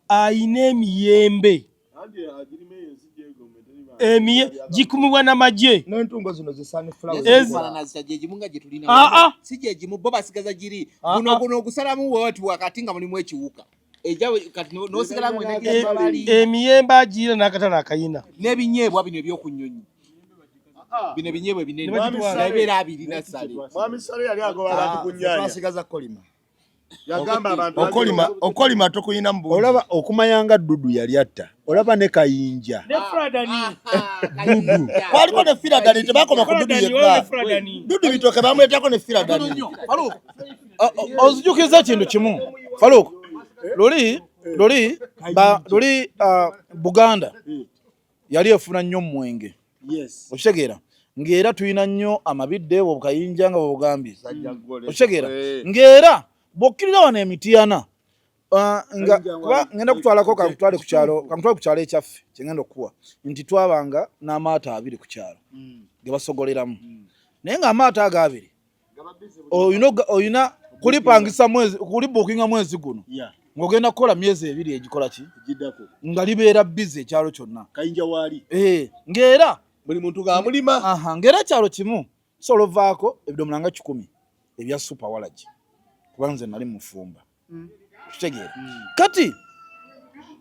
Ayina emiyembe. Emiye gikumibwa n'amagye. N'entungo zino zi sunflower. Gyegimu nga gye tulina. Si gyegimu bo basigaza giri. Guno guno ogusalamu wati wakati nga mulimu ekiwuka. Emiyembe agirina n'akatale akayina. N'ebinyeebwa bino eby'oku nnyonyi. Bino ebinyeebwa ebinene. Ebibeera abirina Sale. Mwami Sale yali agoba abantu ku nnyanja. Twasigaza kolima. Yagamba abantu okolima tokuyina mu bungi. Olaba okumanya nga Dudu yali atta. Olaba ne Kayinja. Ne Fradani. Dudu. Kwaliko ne Firadani tebakoma ku Dudu yekka. Dudu Bitooke bamuleetako ne Firadani. Faruk, ozijukiza ekintu kimu. Faruk, luli luli luli Buganda yali efuna nnyo omwenge. Okitegeera ng'era tulina nnyo amabidde obukayinja nga bwebugambye. Okitegeera ng'era bw'okkirira wano emitiyana nga kuba ngenda kutwalako kankutwale ku kyalo kankutwale ku kyalo ekyaffe kyengenda okukuwa nti twabanga n'amaato abiri ku kyalo ge basogoleramu naye ng'amaato ago abiri olina kulipangisa mwezi kulibuukinga mwezi guno ng'ogenda kukola myezi ebiri egikola ki nga libeera bizi ekyalo kyonna eh, ng'era buli muntu ng'amulima ng'era ekyalo kimu sobola ovaako ebidomola nga kikumi ebya supa walagi kuba nze nali mufumba mm. kitegeera mm. Kati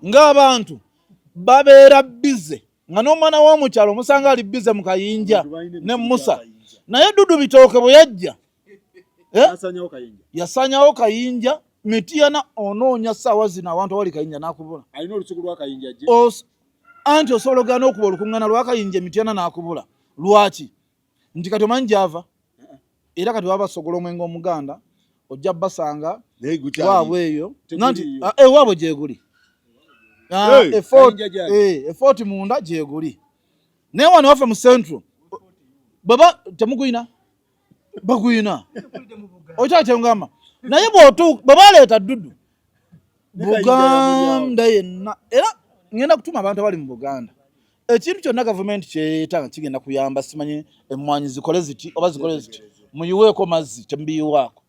ng'abantu babeera bize nga n'omwana w'omukyalo omusanga ali bize mu kayinja ne Musa naye Dudu Bitooke bwe yajja eh? Yasanyawo kayinja Mitiyana onoonya ssaawa zino awantu awali kayinja n'akubula anti osobola ogana okuba olukuŋŋaana lwa kayinja Mitiyana n'akubula lwaki nti kati omanyi gyava era kati baba basogola omwenge omuganda ojja basanga waabwe eyo nanti ah, eh, waabwe gyeguli ah, efooti eh, munda gyeguli naye wano waffe mu central baba temuguyina baguyina okyali kyengamba naye bwotu bwebaleeta dudu Buganda yenna era ngenda kutuma abantu abali mu Buganda ekintu kyonna gavumenti kyereeta nga kigenda kuyamba simanyi emmwanyi zikole ziti oba zikole ziti muyiweeko mazzi temubiyiwaako.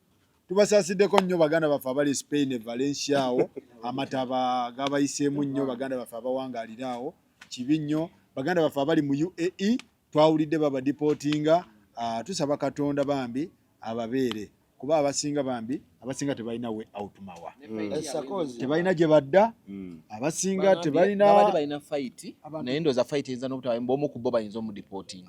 Tubasasiddeko nnyo baganda baffe abali e Spain e Valencia awo amataba gabayiseemu nnyo baganda baffe abawangaalira awo kibi nnyo baganda baffe abali mu UAE twawulidde babadipootinga ah, tusaba Katonda bambi ababeere kuba abasinga bambi abasinga tebalina way out mawa mm. tebalina gye badda mm. abasinga tebalina balina fight naye ndowooza fight eyinza n'obutaba omu ku bo bayinza omudipoting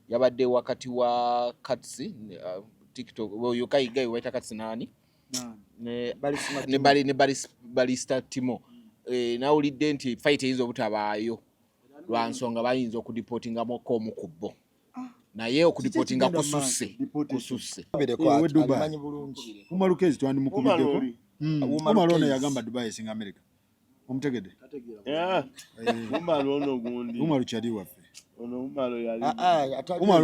yabadde wakati wa Kats uh, TikTok oyo kayiga wayita Kats nani ne bali ne Barista Timo eh, nawulidde nti fight eyinza obutabaayo lwa nsonga bayinza okudipotingamuko omu ku bo naye okudipotinga kususse kususse. Umar Kezi twandimukubiddeko. Umar ono yagamba Dubai esinga America. Omutegedde? Eh. Umar ono gundi. Umar kyali waffe. Ono Umar yali. Ah, ah, Umar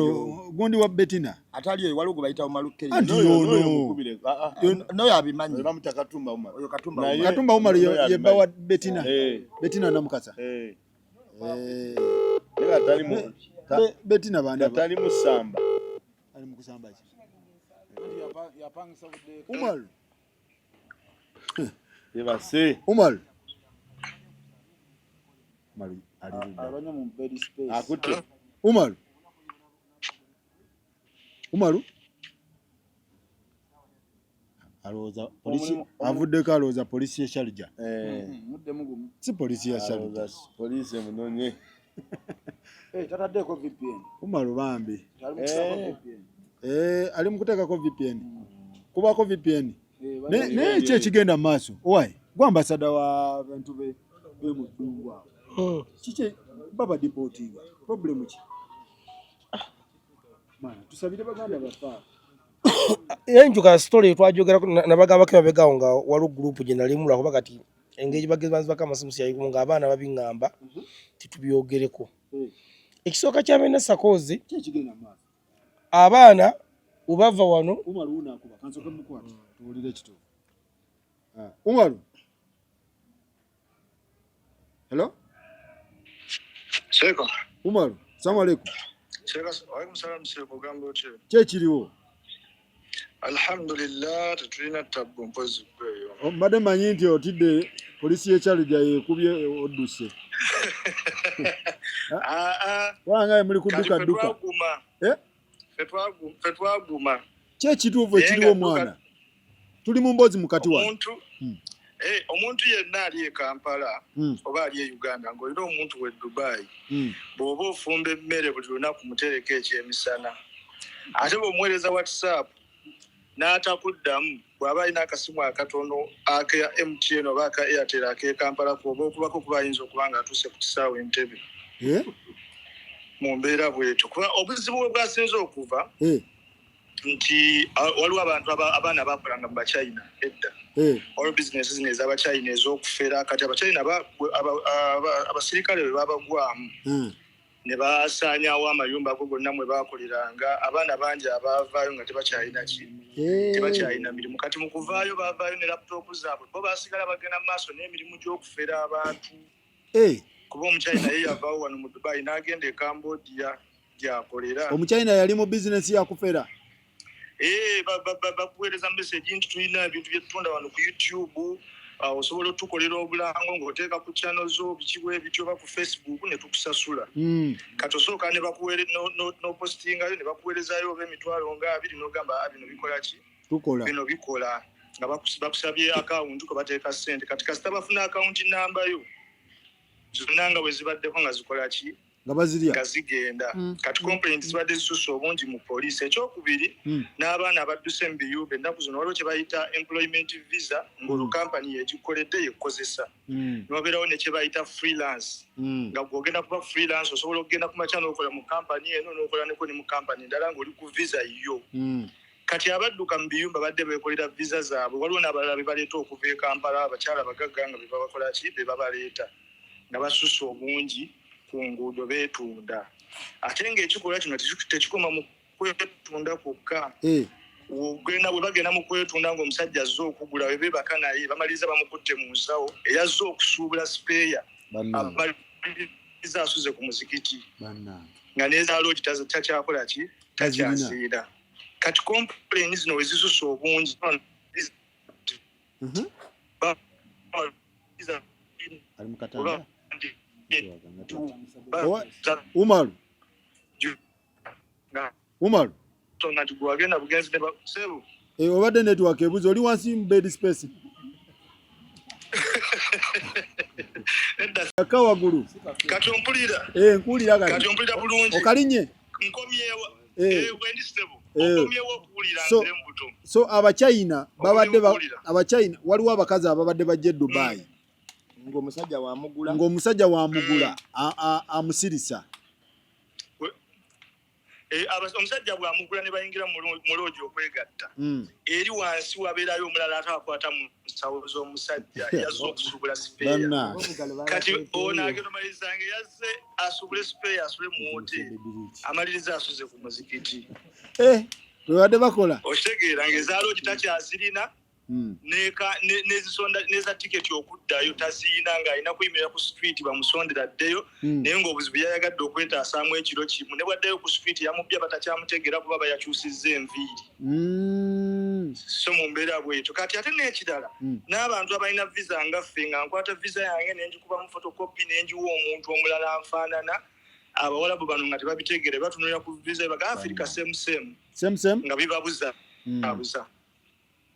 gundi wa Betina. Atali oyo waliwo gwe bayita Umar Kezi. Anti yono. Ah, Noyo abimanyi. Bamuta Katumba Umar. Oyo Katumba Umar. Katumba Umar ye bba wa Betina. Eh. Betina Namukasa. Eh. Eh. Betina bani atali musamba ali mukusamba ki Umar yebase Umar Umar ali akute Umar Umaru alowooza polisi avuddeko alowooza polisi ye Sharjah eh. Si polisi ya Sharjah polisi emunonye eh, tataddeko VPN Umaru bambi eh, ali mu kuteekako VPN kubako VPN naye ki ekigenda mu maaso owai gwe ambasada wa bantu be mu ddungu awo hmm. Kiki baba deportinga problem ki ah. Tusabire baganda baffe abo Enjuka story twajogerako nabagambako emabega awo nga waliwo group gye nalimu lwakuba kati engeri banzibako amasimu siyayigumu nga abaana babiŋŋamba mhm. titubyogereko hmm. Ekisooka kya byonna sakoozi abaana webava wano ah, Umaru Hello? Seko. Umaru, salamu alaikum. Seko, alaikum salam Seko, gamba otya? Ki ekiriwo? Alhamdulillah, tetulina tabbu mpozi gweyo. Oh, mbadde manyi nti otidde polisi y'e Kyalujja yekubye odduse. Ah, ah. Wanga muli kudduka dduka. Eh? Fe twaguma. Ki ekituufu ekiriwo mwana? Tuli mu mboozi mukati wano. Hmm. Eh, omuntu yenna ali e Kampala hmm. oba ali e Uganda ng'olina omuntu we Dubai hmm. bw'oba ofumba emmere buli lunaku mutereko ekyemisana ate bw'omuweereza WhatsApp n'atakuddamu bw'aba alina akasimu akatono aka MTN oba aka Airtel ak'e Kampala kwoba okubako kuba ayinza okuba nga atuuse ku kisaawe Entebbe eh? mu mbeera bwetyo kuba obuzibu bwe bwasinze okuva eh. nti waliwo abantu abaana bakolanga mu bachina edda eh. waliwo bizinesi zino ez'abachina ez'okufera kati abachina abasirikale bwe babagwamu hmm. Ne basaanyaawo amayumba ago gonna mwe baakoleranga. Abaana bangi abaavaayo nga tebakyalina ki, tebakyalina mirimu. Kati mu kuvaayo baavaayo ne laptop zaabwe, bo baasigala bagenda mu maaso n'emirimu gy'okufera abantu. Kuba Omuchina ye yavaawo wano mu Dubai n'agenda e Cambodia gyakolera. Omuchina yali mu bizinesi yakufera? Eh, bakuweereza message nti tulina ebintu byetutunda wano ku YouTube, osobola otukolera obulango ng'oteeka ku channel zo biki bwe bityo oba ku Facebook ne tukusasula. Kati osooka ne bakuweere n'opostingayo ne bakuweerezayo oba 200,000 n'ogamba, "Ah, bino bikola ki?" Tukola. Bino bikola nga bakusabye akawunti kwe bateeka ssente. Kati kasita bafuna akawunti namba yo zonna nga bwe zibaddeko nga zikola ki? Nga bazirya. Nga zigenda. Kati complaint zibadde zisusse obungi mu poliisi. Ekyokubiri, n'abaana abadduse mu biyumba ennaku zino, waliwo kye bayita employment visa, ng'olwo kampani yegikoledde yekkozesa. Newabeerawo ne kye bayita freelance, nga gw'ogenda kuba freelance, osobola okugenda ku makya n'okola mu kampani eno, n'okola neko ne mu kampani endala ng'oli ku visa yo. Kati abadduka mu biyumba badde beekolera visa zaabwe. Waliwo n'abalala be baleeta okuva e Kampala, abakyala bagagga nga be babakola ki, be babaleeta nga basusse obungi ku nguudo beetunda. Ate ng'ekikolwa kino tekikoma mu kwetunda kwokka. Ogenda bwe bagenda mu kwetunda ng'omusajja azze okugula, we beebaka naye bamaliriza bamukutte mu nsawo. Eyazze okusuubula sipeeya amaliriza asuze ku muzikiti nga n'ezaloogi takyakola ki, takyaziira. Kati complain zino we zisusse obungi, Ali mu katanda. Umaru, Umaru. Songa nti gwagenda bugenzi ne sebo. Eh, obadde network ebuze, oli wansi mu bed space. Nedda. Aka waggulu. Kati ompulira? Eh, nkuwulira kati. Kati ompulira bulungi? Okalinye. Nkomyewo. Eh. Eh, wendi sebo. Eh. Okomyewo okuwulira nze mbuto. So Abachina babadde okuwulira. Abachina, waliwo abakazi ababadde bajja e Dubai ng'omusajja wamugula. Ng'omusajja wamugula amusirisa. Eh, omusajja bw'amugula ne bayingira mu loogi okwegatta, eri wansi wabeerayo omulala ate akwata mu nsawo z'omusajja yazze okusuubula sipeeya. Kati ono agenda omaliriza nga yazze asuubule sipeeya asule mu woteeri, amaliriza asuze ku muzikiti. Eh, bwe bakola. Okitegeera ng'ezaaloogi takyazirina, nezisonda neza tiketi okuddayo taziina, ng'alina kuyimirira ku street bamusondera addeyo. Naye ng'obuzibu yayagadde okwetaasaamu ekiro kimu, ne bwaddayo ku street yamubbya batakyamutegeera kuba bayakyusizza enviiri. So mu mbeera bwetyo kati ate n'ekirala, n'abantu abalina visa nga ffe, nga nkwata visa yange nenjikubamu photocopy nenjiwa omuntu omulala nfaanana, Abawalabu bano nga tebabitegeera, batunulira ku visa baga Africa same same. Same same. Nga bibabuza abuza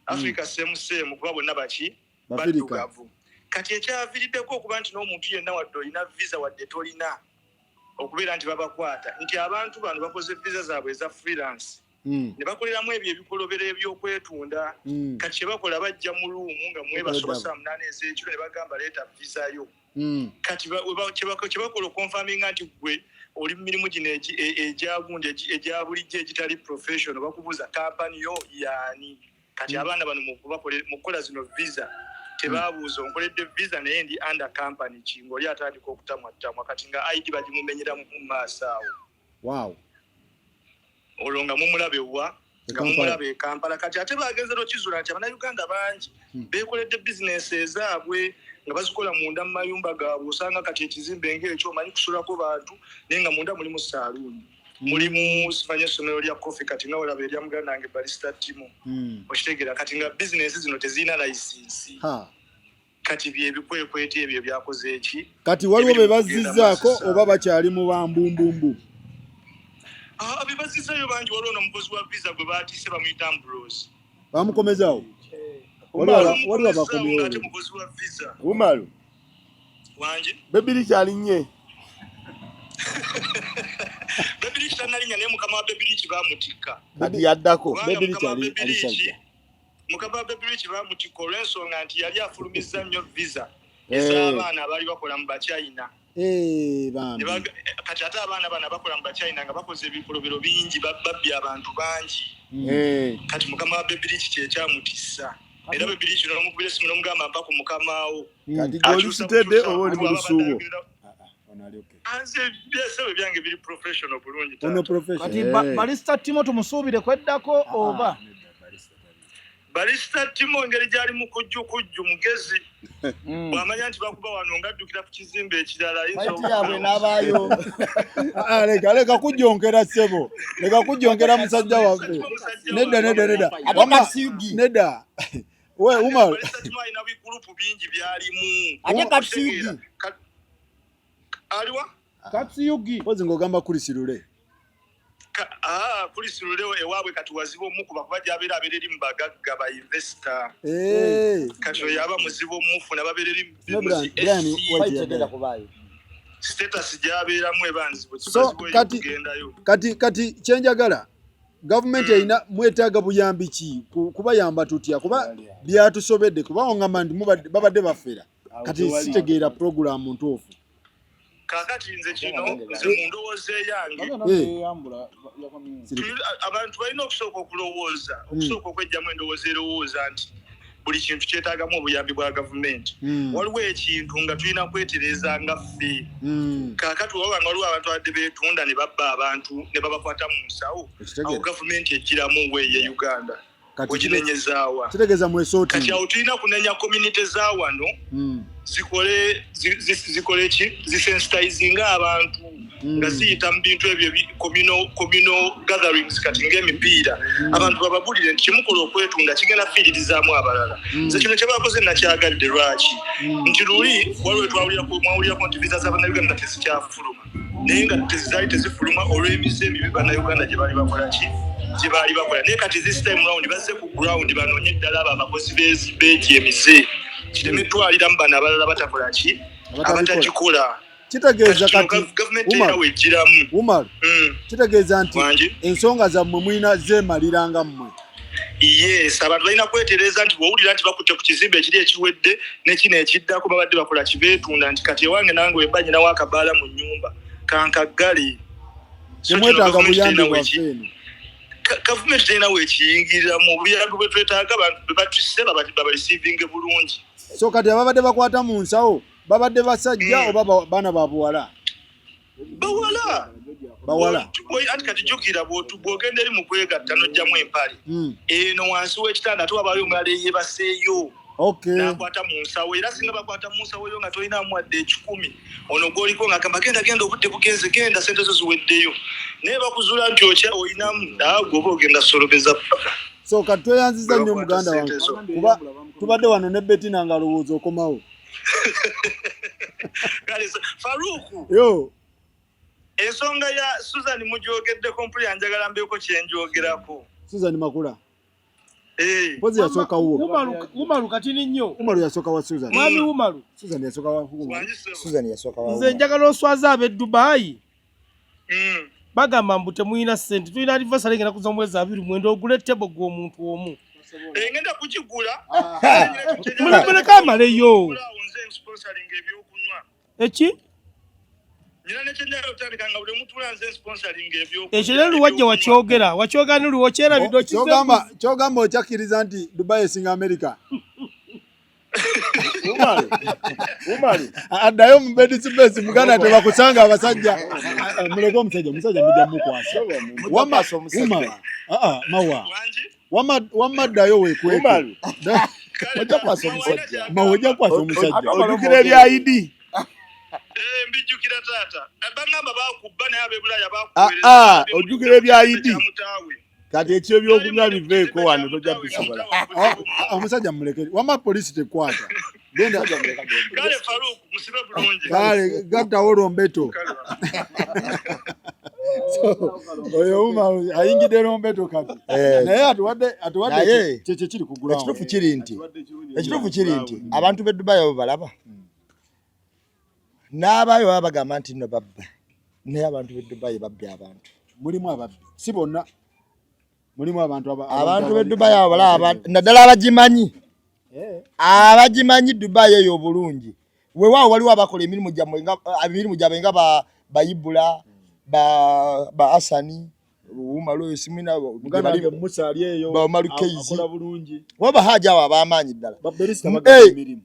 Africa same same, kuba bonna baki? Bafirika. Baddugavu. Kati ekyaviiriddeko okuba nti n'omuntu yenna wadde olina visa wadde tolina, okubeera nti babakwata nti abantu bano bakoze visa zaabwe eza freelance ne bakoleramu ebyo ebikolobero ebyokwetunda. Kati kyebakola, bajja mu room nga mwebase oba saa 8 ez'ekiro ne bagamba, "Leeta visa yo." Kati kyebakola okonfaminga nti gwe oli mu mirimu gino egyagundi egya bulijjo egitali professional, bakubuuza kampani yo yaani. Kati abaana bano mu kukola zino visa tebabuuza, "Onkoledde visa naye ndi under company ki?" Ng'oli atandika okutamwattamwa, kati nga ID bagimumenyeramu mu maaso awo. Olwo nga mumulaba ewa? E Nga Kampala. mumulaba e Kampala. Kati ate bagenze n'okizula nti Abannayuganda bangi beekoledde bizinesi ezaabwe nga bazikola munda mu mayumba gaabwe. Osanga kati ekizimbe ng'ekyo omanyi kusulako bantu, naye nga munda mulimu saaluuni, mulimu simanyi essomero lya coffee, kati nga olaba erya muganda wange barista Timo. Okitegeera kati nga bizinesi zino tezirina layisinsi. Kati byebikwekweto ebyo byakoze eki? Kati waliwo Ebiri be mu kugenda bazizzaako maaso. oba bakyali mu bambumbumbu? Ah, be bazizzayo bangi. Waliwo n'omukozi wa visa gwe baatiise, bamuyita Ambrose. Bamukomezaawo? Waliwo abakomyewo? Ate mukozi wa visa. Umaru. Wangi. Bebiri kyalinye. Bebiriki tanalinnya, naye mukama wa Bebiriki bamutikka. Kati yaddako. Kubanga Bebiriki mukama wa ali sajja. Mukama wa Bebiriki bamutikka olw'ensonga nti yali afulumizza nnyo visa ez'abaana abaali bakola mu Bachina. Eh, bambi. Kati ate abaana bano abakola mu Bachina nga bakoze ebikolobero bingi, babbye abantu bangi. Kati mukama wa Bebiriki kyekyamutissa, era Bebiriki nomukubira esimu nomugamba, "Mpa ku mukamaawo." Kati gwe oli Akyusa sitedde bukyusa oba oli mu kuba lusuubo? abadde Ono ali okay. Nze byesebo byange biri professional bulungi. Ono professional. Kati Barista Timo tumusuubire kweddako oba? Barista Timo engeri gyali mukujjukujju mugezi. Bw'amanya nti bakuba wano ng'addukira ku kizimbe ekirala ayinza Fight yaabwe n'abaayo. Ah, leka leka kujjonkera ssebo, leka kujjonkera musajja waffe. Nedda nedda nedda. Ate Wamma, Katsugi. nedda we Umar. Barista Timo alina bigurupu bingi by'alimu. Ate Katsugi. Aliwa? Katsuyugi. Mpozi ng'ogamba kulisirule. Kulisirule ewaabwe kati wazibu omukuba kuba gy'abeera abeera eri mu bagagga ba investor. Eh. Kati oyo aba muzibu omufuna babeera eri No, mu Brian, zi Brian, SC. wait Fight here, egenda Brian. kubaayo. Status gy'abeeramu eba nzibu, So, kibazibu eyo kati okugendayo. kati kyenjagala gavumenti erina mwetaaga buyambi ki kubayamba tutya kuba byatusobedde kuba ongamba nti babadde bafera kati sitegeera puroguramu ntuufu. Kaakati nze kino nze mu ndowooza eyange abantu balina okusooka okulowooza okusooka okwejjamu endowooza erowooza nti buli kintu kyetaagamu obuyambi bwa gavumenti. Waliwo ekintu nga tulina kwetereza nga ffe. Kaakati waba nga waliwo abantu abadde beetunda ne babba abantu ne babakwata mu nsawo, awo gavumenti egiramu we Uganda oginenyezaawa. Kitegeeza mwesooti. Kati awo tulina kunenya community za wano zikole zikole ki zisensitizinga abantu nga ziyita mu bintu ebyo communal gatherings kati ng'emipiira abantu bababulire nti kyemukola okwetunda kigenda fiiririzaamu abalala. Nze kino kye bakoze nakyagadde lwaki nti luli waliwo twawulirako nti visa z'abannayuganda tezikyafuluma naye nga tezaali tezifuluma olw'emize emibi bannayuganda gye baali bakola ki gye baali bakola naye kati this time round bazze ku ground banoonye ddala abo abakozi b'egyo emize kireme twaliramu bano abalala batakola ki abatagikola. Kitegeeza kati gavumenti erina wegiramu. Umar, kitegeeza nti ensonga zammwe mulina zeemaliranga mmwe. Yes, abantu balina kwetereza nti bw'owulira nti bakutte ku kizimbe ekiri ekiwedde ne kino ekiddako babadde bakola kibeetunda nti kati ewange nange wemba nyinawo akabaala mu nnyumba kankaggale. Temwetaaga buyambi bwaffe eno. Gavumenti terina wekiyingiriramu obuyambi bwe twetaaga abantu be batisse babarisiivinge bulungi. So kati ababadde bakwata mu nsawo babadde basajja oba baana ba buwala? Bawala. Bawala. Ati kati jjukira bw'ogenda eri mu kwegatta n'oggyamu empale eno wansi w'ekitanda ate wabaayo omulala eyeebaseeyo n'akwata mu nsawo era singa bakwata mu nsawo yo nga tolinamu wadde 1,000 ono gw'oliko ng'agamba genda genda obudde bugenze genda sente zo ziweddeyo naye bakuzuula nti okya olinamu gwe oba ogenda solobeza paka. So kati tweyanziza nnyo muganda wange kuba tubadde wano ne Bettina nga alowooza okomawo. Kale Faruku. Yo. Ensonga ya Susan mugyogeddeko mpulira njagala mbeeko kye njogerako. Susan Makula. Mpozi yasooka wuwo. Umaru katini nnyo. Umaru yasooka wa Susan. Mwami Umaru. Susan yasooka wa Umaru. Susan yasooka wa. Nze njagala oswaza ab'e Dubai. Bagamba mbu temulina ssente tulina anniversary ngenda kuza omwezi 29 ogule table gw'omuntu omu. Ngenda kugigula. Muleke amaleyo. Eki? Ekyo leero luwajja wakyogera wakyogera ne luwokyerabidde okize. Kyogamba okyakkiriza nti Dubai esinga America. Addayo mu bed space muganda tebakusanga abasajja. Muleke omusajja omusajja mujja mukwasa. Wamma mawa. Wamma ddayo weekweke. Ojja kwasa omusajja. Mawa ojja kwasa omusajja. Ojjukira ebya ID. Mbijjukira taata. Bangamba baakubba naye ab'e Bulaaya baakuweereza. Ojjukira ebya ID. Kati ekyo by'okunywa biveeko wano tojja bisobola. Omusajja muleke. Wamma poliisi tekwata. Genda. Kale Farouk musibe bulungi. Kale gattawo lombeto. Oyo Umar ayingidde lombeto kati. Naye atuwadde kyekyo kiri ku ground. Ekituufu kiri nti abantu b'e Dubai abo balaba. N'abaayo baba bagamba nti nno babba. Naye abantu b'e Dubai babbye abantu. Mulimu ababbi. Si bonna. Mulimu abantu abantu b'e Dubai abo balaba naddala abagimanyi. Abagimanyi Dubai eyo obulungi. Weewaawo waliwo abakola emirimu gyammwe nga emirimu gyabwe nga bayibula ba Asani Umaru oyo simwina Musa ali eyo ba Umaru Keizi akola bulungi. Waba haja abo ab'amaanyi ddala. Ba Berista bagaba emirimu.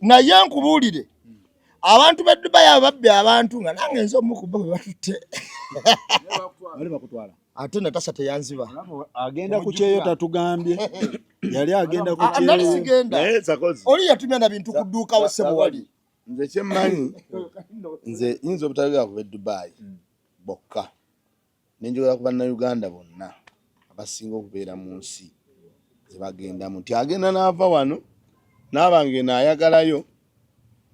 Naye nkubuulire Abantu b'e Dubai abo babbye abantu nga nange nze omu ku bo be batutte. Bali bakutwala. Ate Natasha teyanziba. Agenda ku kyeyo tatugambye. Yali agenda ku Ah, nali kyeyo. sigenda. Naye Sakozi. Oli yatumya na bintu ku dduuka wo ssebo wali. Nze kyemmanyi nze nyinza obutayogera ku b'e Dubai bokka ne njogera ku Bannayuganda bonna abasinga okubeera mu nsi ze bagendamu nti agenda n'ava wano n'aba ng'eno ayagalayo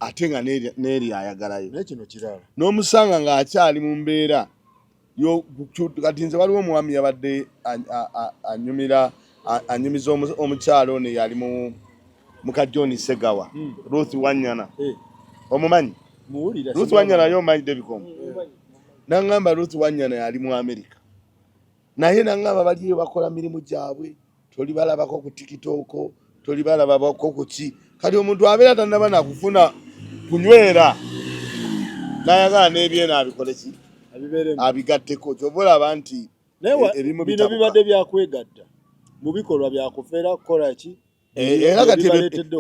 ate nga n'eri ayagalayo naye kino kirala n'omusanga ng'akyali mu mbeera kati nze waliwo omwami yabadde anyumira anyumiza omukyalo ono yali mu muka John Segawa hmm. Ruth Wanyana eh. omumanyi Ruth Wanyana yo omanyi Devicom hmm. nangamba Ruth Wanyana yali mu America naye nangamba baliyo bakola mirimu gyabwe tolibalabako ku tikitoko tolibalabako kuki kati omuntu abeera tanaba nakufuna kunywera nayagala n'ebyeno abikole ki abigatteko kyova olaba nti ebimu bino bibadde byakwegatta mu bikolwa byakufera kukola ki eh, era kati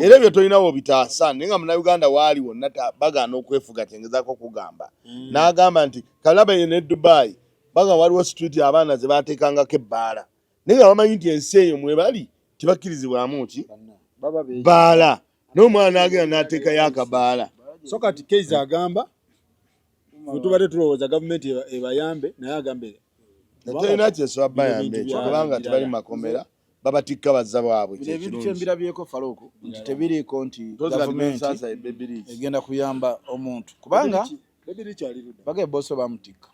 era ebyo tolina wobitaasa naye nga munauganda waali wonna bagaana okwefuga kyengezako okugamba mm. n'agamba nti kalaba eyo ne dubai baga waliwo street abaana ze bateekangako ebbaala naye nga bamanyi nti ensi eyo mwebali tebakkirizibwamu ki baala n'omwana agenda n'ateekayo akabaala so kati keiza agamba tubadde tulowooza gavumenti ebayambe naye agambe tetulina kyesobola bayambe ekyo kubanga tebali makomera babatikka bazza bwabwe Bino ebintu kyembirabyeko Farouk nti tebiriiko nti gavumenti egenda kuyamba omuntu kubanga bagee bosi bamutikka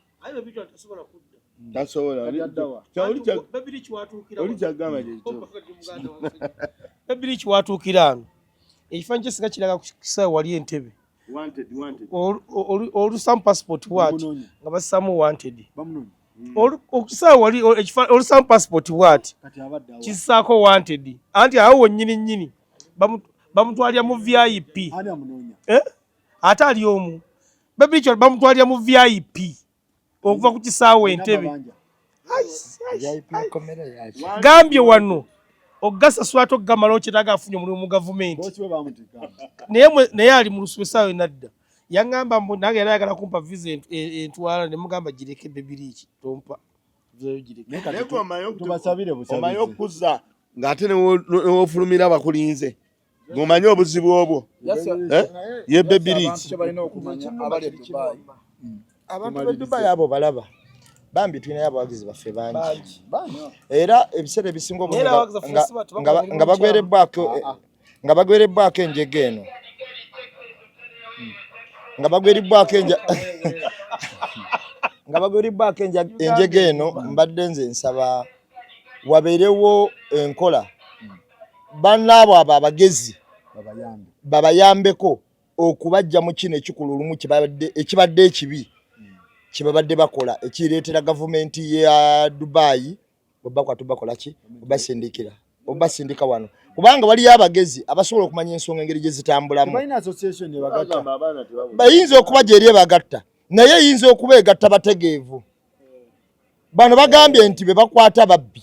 Bebiriki watuukira ano ekifaananyi kye singa kiraga ku kisaawe wali entebe olusamu passport bwati nga bassamu wanted okisaawe wali olusamu passport bwati kissaako wanted anti awo wonnyini nnyini bamutwalira mu vip eh? ate ali omu bebicho bamutwalira mu vip okuva ku kisaawe entebe gambye wano ogasasula ate okugamala okyetaaga afunye omulimu mu gavumenti naye ali mu lusuku esaawa enadda yaŋŋamba mbu nange yali ayagala kumpa visa entwala ne mugamba gireke bebiriiki tompa omanyi okukuza ng'ate newofulumira bakulinze ng'omanyi obuzibu obwo eh? ye bebiriiki abantu be Dubai abo balaba bambi tulinayo abawagizi baffe bangi era ebiseera ebisinga obungi nga bagwerebbwako ah, ah. nga bagwerebbwako enjega eno nga bagwerebbwako enja nga bagwerebbwako enjega eno mbadde nze nsaba wabeerewo enkola bannaabwe abo abagezi babayambeko okubajja mu kino ekikulu olumu ekibadde ekibi kyebabadde bakola ekireetera gavumenti ya Dubai bwebakwata bakola ki obasindikira obasindika wano kubanga waliyo abagezi abasobola okumanya ensonga engeri gye zitambulamu bayinza okuba gyeri ebagatta naye eyinza okuba egatta bategeevu bano bagambye nti be bakwata babbi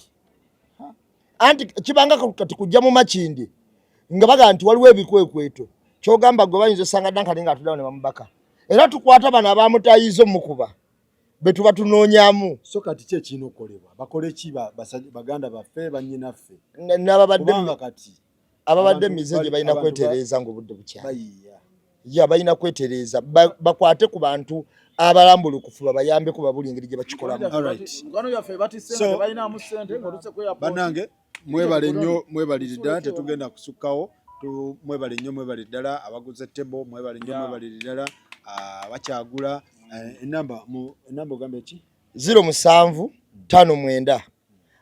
anti kibanga kati kujja mu makindi nga bagamba nti waliwo ebikwekweto kyogamba gwe bayinza osanga dankani nga atuddawo ne bamubaka era tukwata bano abamutayiza omukuba betuba tunoonyamu so kati ki ekirina okukolebwa bakole ki baganda baffe bannyinaffe nababadde kati ababadde mize gye balina kwetereeza ng'obudde bukyali ya balina kwetereeza bakwate ku bantu abalambulukufu babayambeko babuli engeri gye bakikolamu banange mwebale nnyo mwebalire ddala tetugenda kusukkawo mwebale nnyo mwebale ddala abaguze tebo mwebale nnyo mwebalire ddala abakyagula eh, enamba enamba ogambye ki 07 59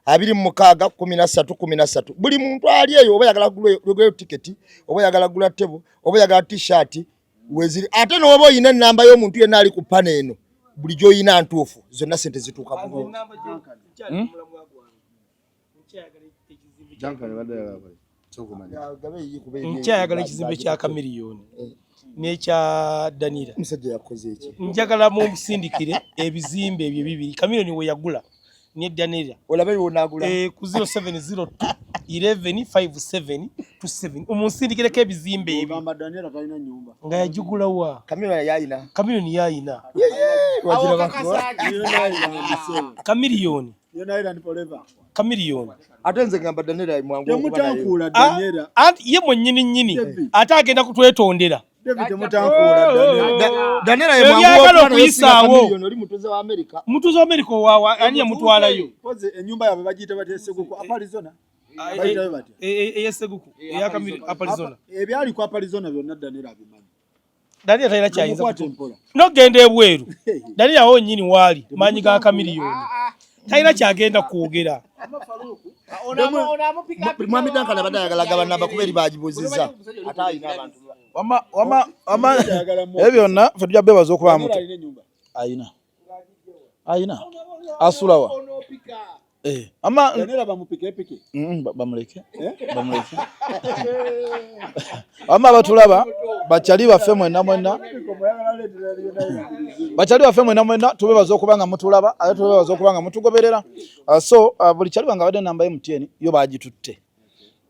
26 13 13 buli muntu ali eyo oba yagala gulayo tiketi oba yagala gula tebo oba yagala t-shirt weziri ate n'oba olina enamba y'omuntu yenna ali ku pana eno buli gy'olina ntuufu zonna sente zituuka bulungi hmm? Nkyayagala ekizimbe kya Kamiliyoni eh. n'ekya Danira. Omusajja yakoze eki? Njagala munsindikire ebizimbe ebyo bibiri. Kamiliyoni we yagula Ne Daniela olabe wonagula ku 0702 11 57 27 omunsindikireko ebizimbe ebyo. Ogamba Daniela talina nyumba. Nga yagigula wa? Kamiliyoni yayina. Kamiliyoni yayina. Kamiliyoni. Kamiliyoni. Ate nze ngamba Daniela mwangu okuba naye. Temutankuula Daniela. Anti ye mwennyini nnyini ate agenda kutwetondera. David temutankuula Daniela. Daniela ye mwangu Ebyagala okuba naye singa okuyisaawo. Kamiliyoni oli mutuuze wa Amerika. Mutuuze wa Amerika owaawa ani yamutwalayo? Mpozi ennyumba yaabwe bagiyita batya Seguku Upper Arizona? Bayitayo batya? Eyeseguku eya Kamiliyoni Upper Arizona. Ebyali ku Upper Arizona byonna Daniela abimanyi. Daniela talina kyayinza Mumukwate mpola. N'ogenda ebweru. Daniela awo nnyini waali maanyi ga Kamiliyoni. Talina kyagenda kwogera. Mwami Duncan abadde ayagala gaba namba kuba eri bagibuuzizza. Ate alina abantu. Wama wama wama ebyo byonna ffe tujja bebaza okuba muto. Ayina. Ayina. Asulawa. Ama Daniela bamupikepike. Bamuleke. Bamuleke. Ama abatulaba bakyali baffe mwenna mwenna. Bakyali baffe mwenna mwenna tubebaza okuba nga mutulaba ate tubebaza okuba nga mutugoberera. So buli kyali wange abadde namba MTN yo bagitutte.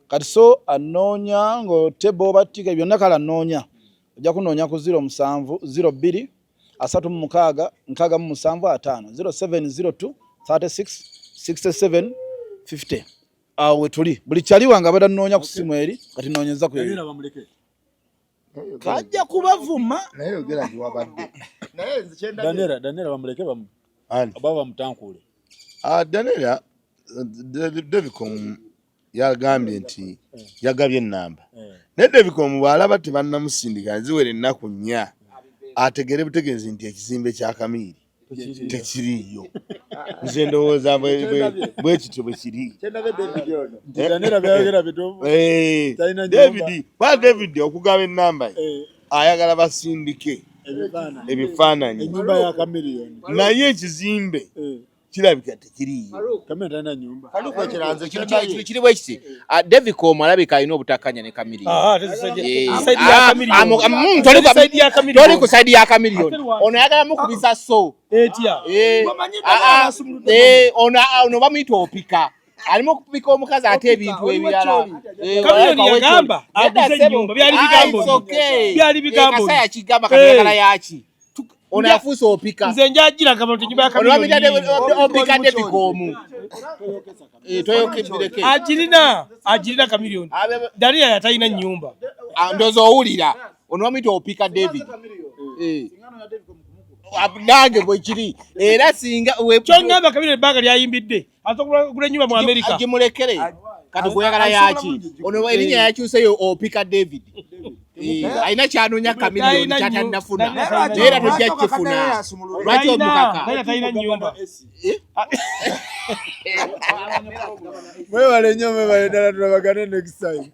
Kati so anoonya ng'otebo batika byonna kale anoonya. Ojja kunoonya ku 07 02 36 67 50 0702 36 67 50. Awo we tuli. Buli kyali wange abadde anoonya ku simu eri kati noonyeza ku eyo. Kajja kubavuma. Naye yogera giwabadde. Naye nze kyendabye. Daniela Daniela bamuleke bamu. Ani? Baba bamutankuule. Daniela Devicom yagambye nti yagabye ennamba. Naye Devicom bw'alaba tebannamusindika ziwera ennaku 4 ategere butegeezi nti ekizimbe kya Kamiri tekiriiyo. Nze ndowooza bwe kityo bwe kiri. Daniela byayogera bituufu. David, ba David okugaba ennamba ye ayagala basindike ebifaananyi. Ennyumba ya Kamiliyoni. Naye ekizimbe kirabika tekiriiyo. Kamiliyoni talina nnyumba. Kiri bwe kiti. Devicom alabika alina obutakkaanya ne Kamiliyoni. Toli ku side ya Kamiliyoni. Ono ayagala mukubisa so. Etya. Ono bamuyita opika. Alimu okupika omukazi ate ebintu ebirala. Kamiliyoni yagamba aguze ennyumba byali bigambo. Byali bigambo. Kasaya yakigamba kati yaki. Ono afuuse opika. Nze njajira gamba nti ennyumba ya Kamiliyoni. Opika Devicom. Agirina, agirina Kamiliyoni. Daniela yatalina nnyumba. Ndowooza owulira. Ono bamuyita opika David. Nange bwe kiri. Era singa kyongamba Kamiliyoni ebbanga lyayimbidde asobola okugula ennyumba mu Amerika. Gimulekere. Kati gweyagala yaki. Ono erinnya yakyuseyo opika David. Alina kyanoonya Kamiliyoni kyatannafuna. Naye era tojja kukifuna. Lwaki omukaka? Talina nnyumba. Mwebale nnyo, mwebale ddala, tulabagane next time.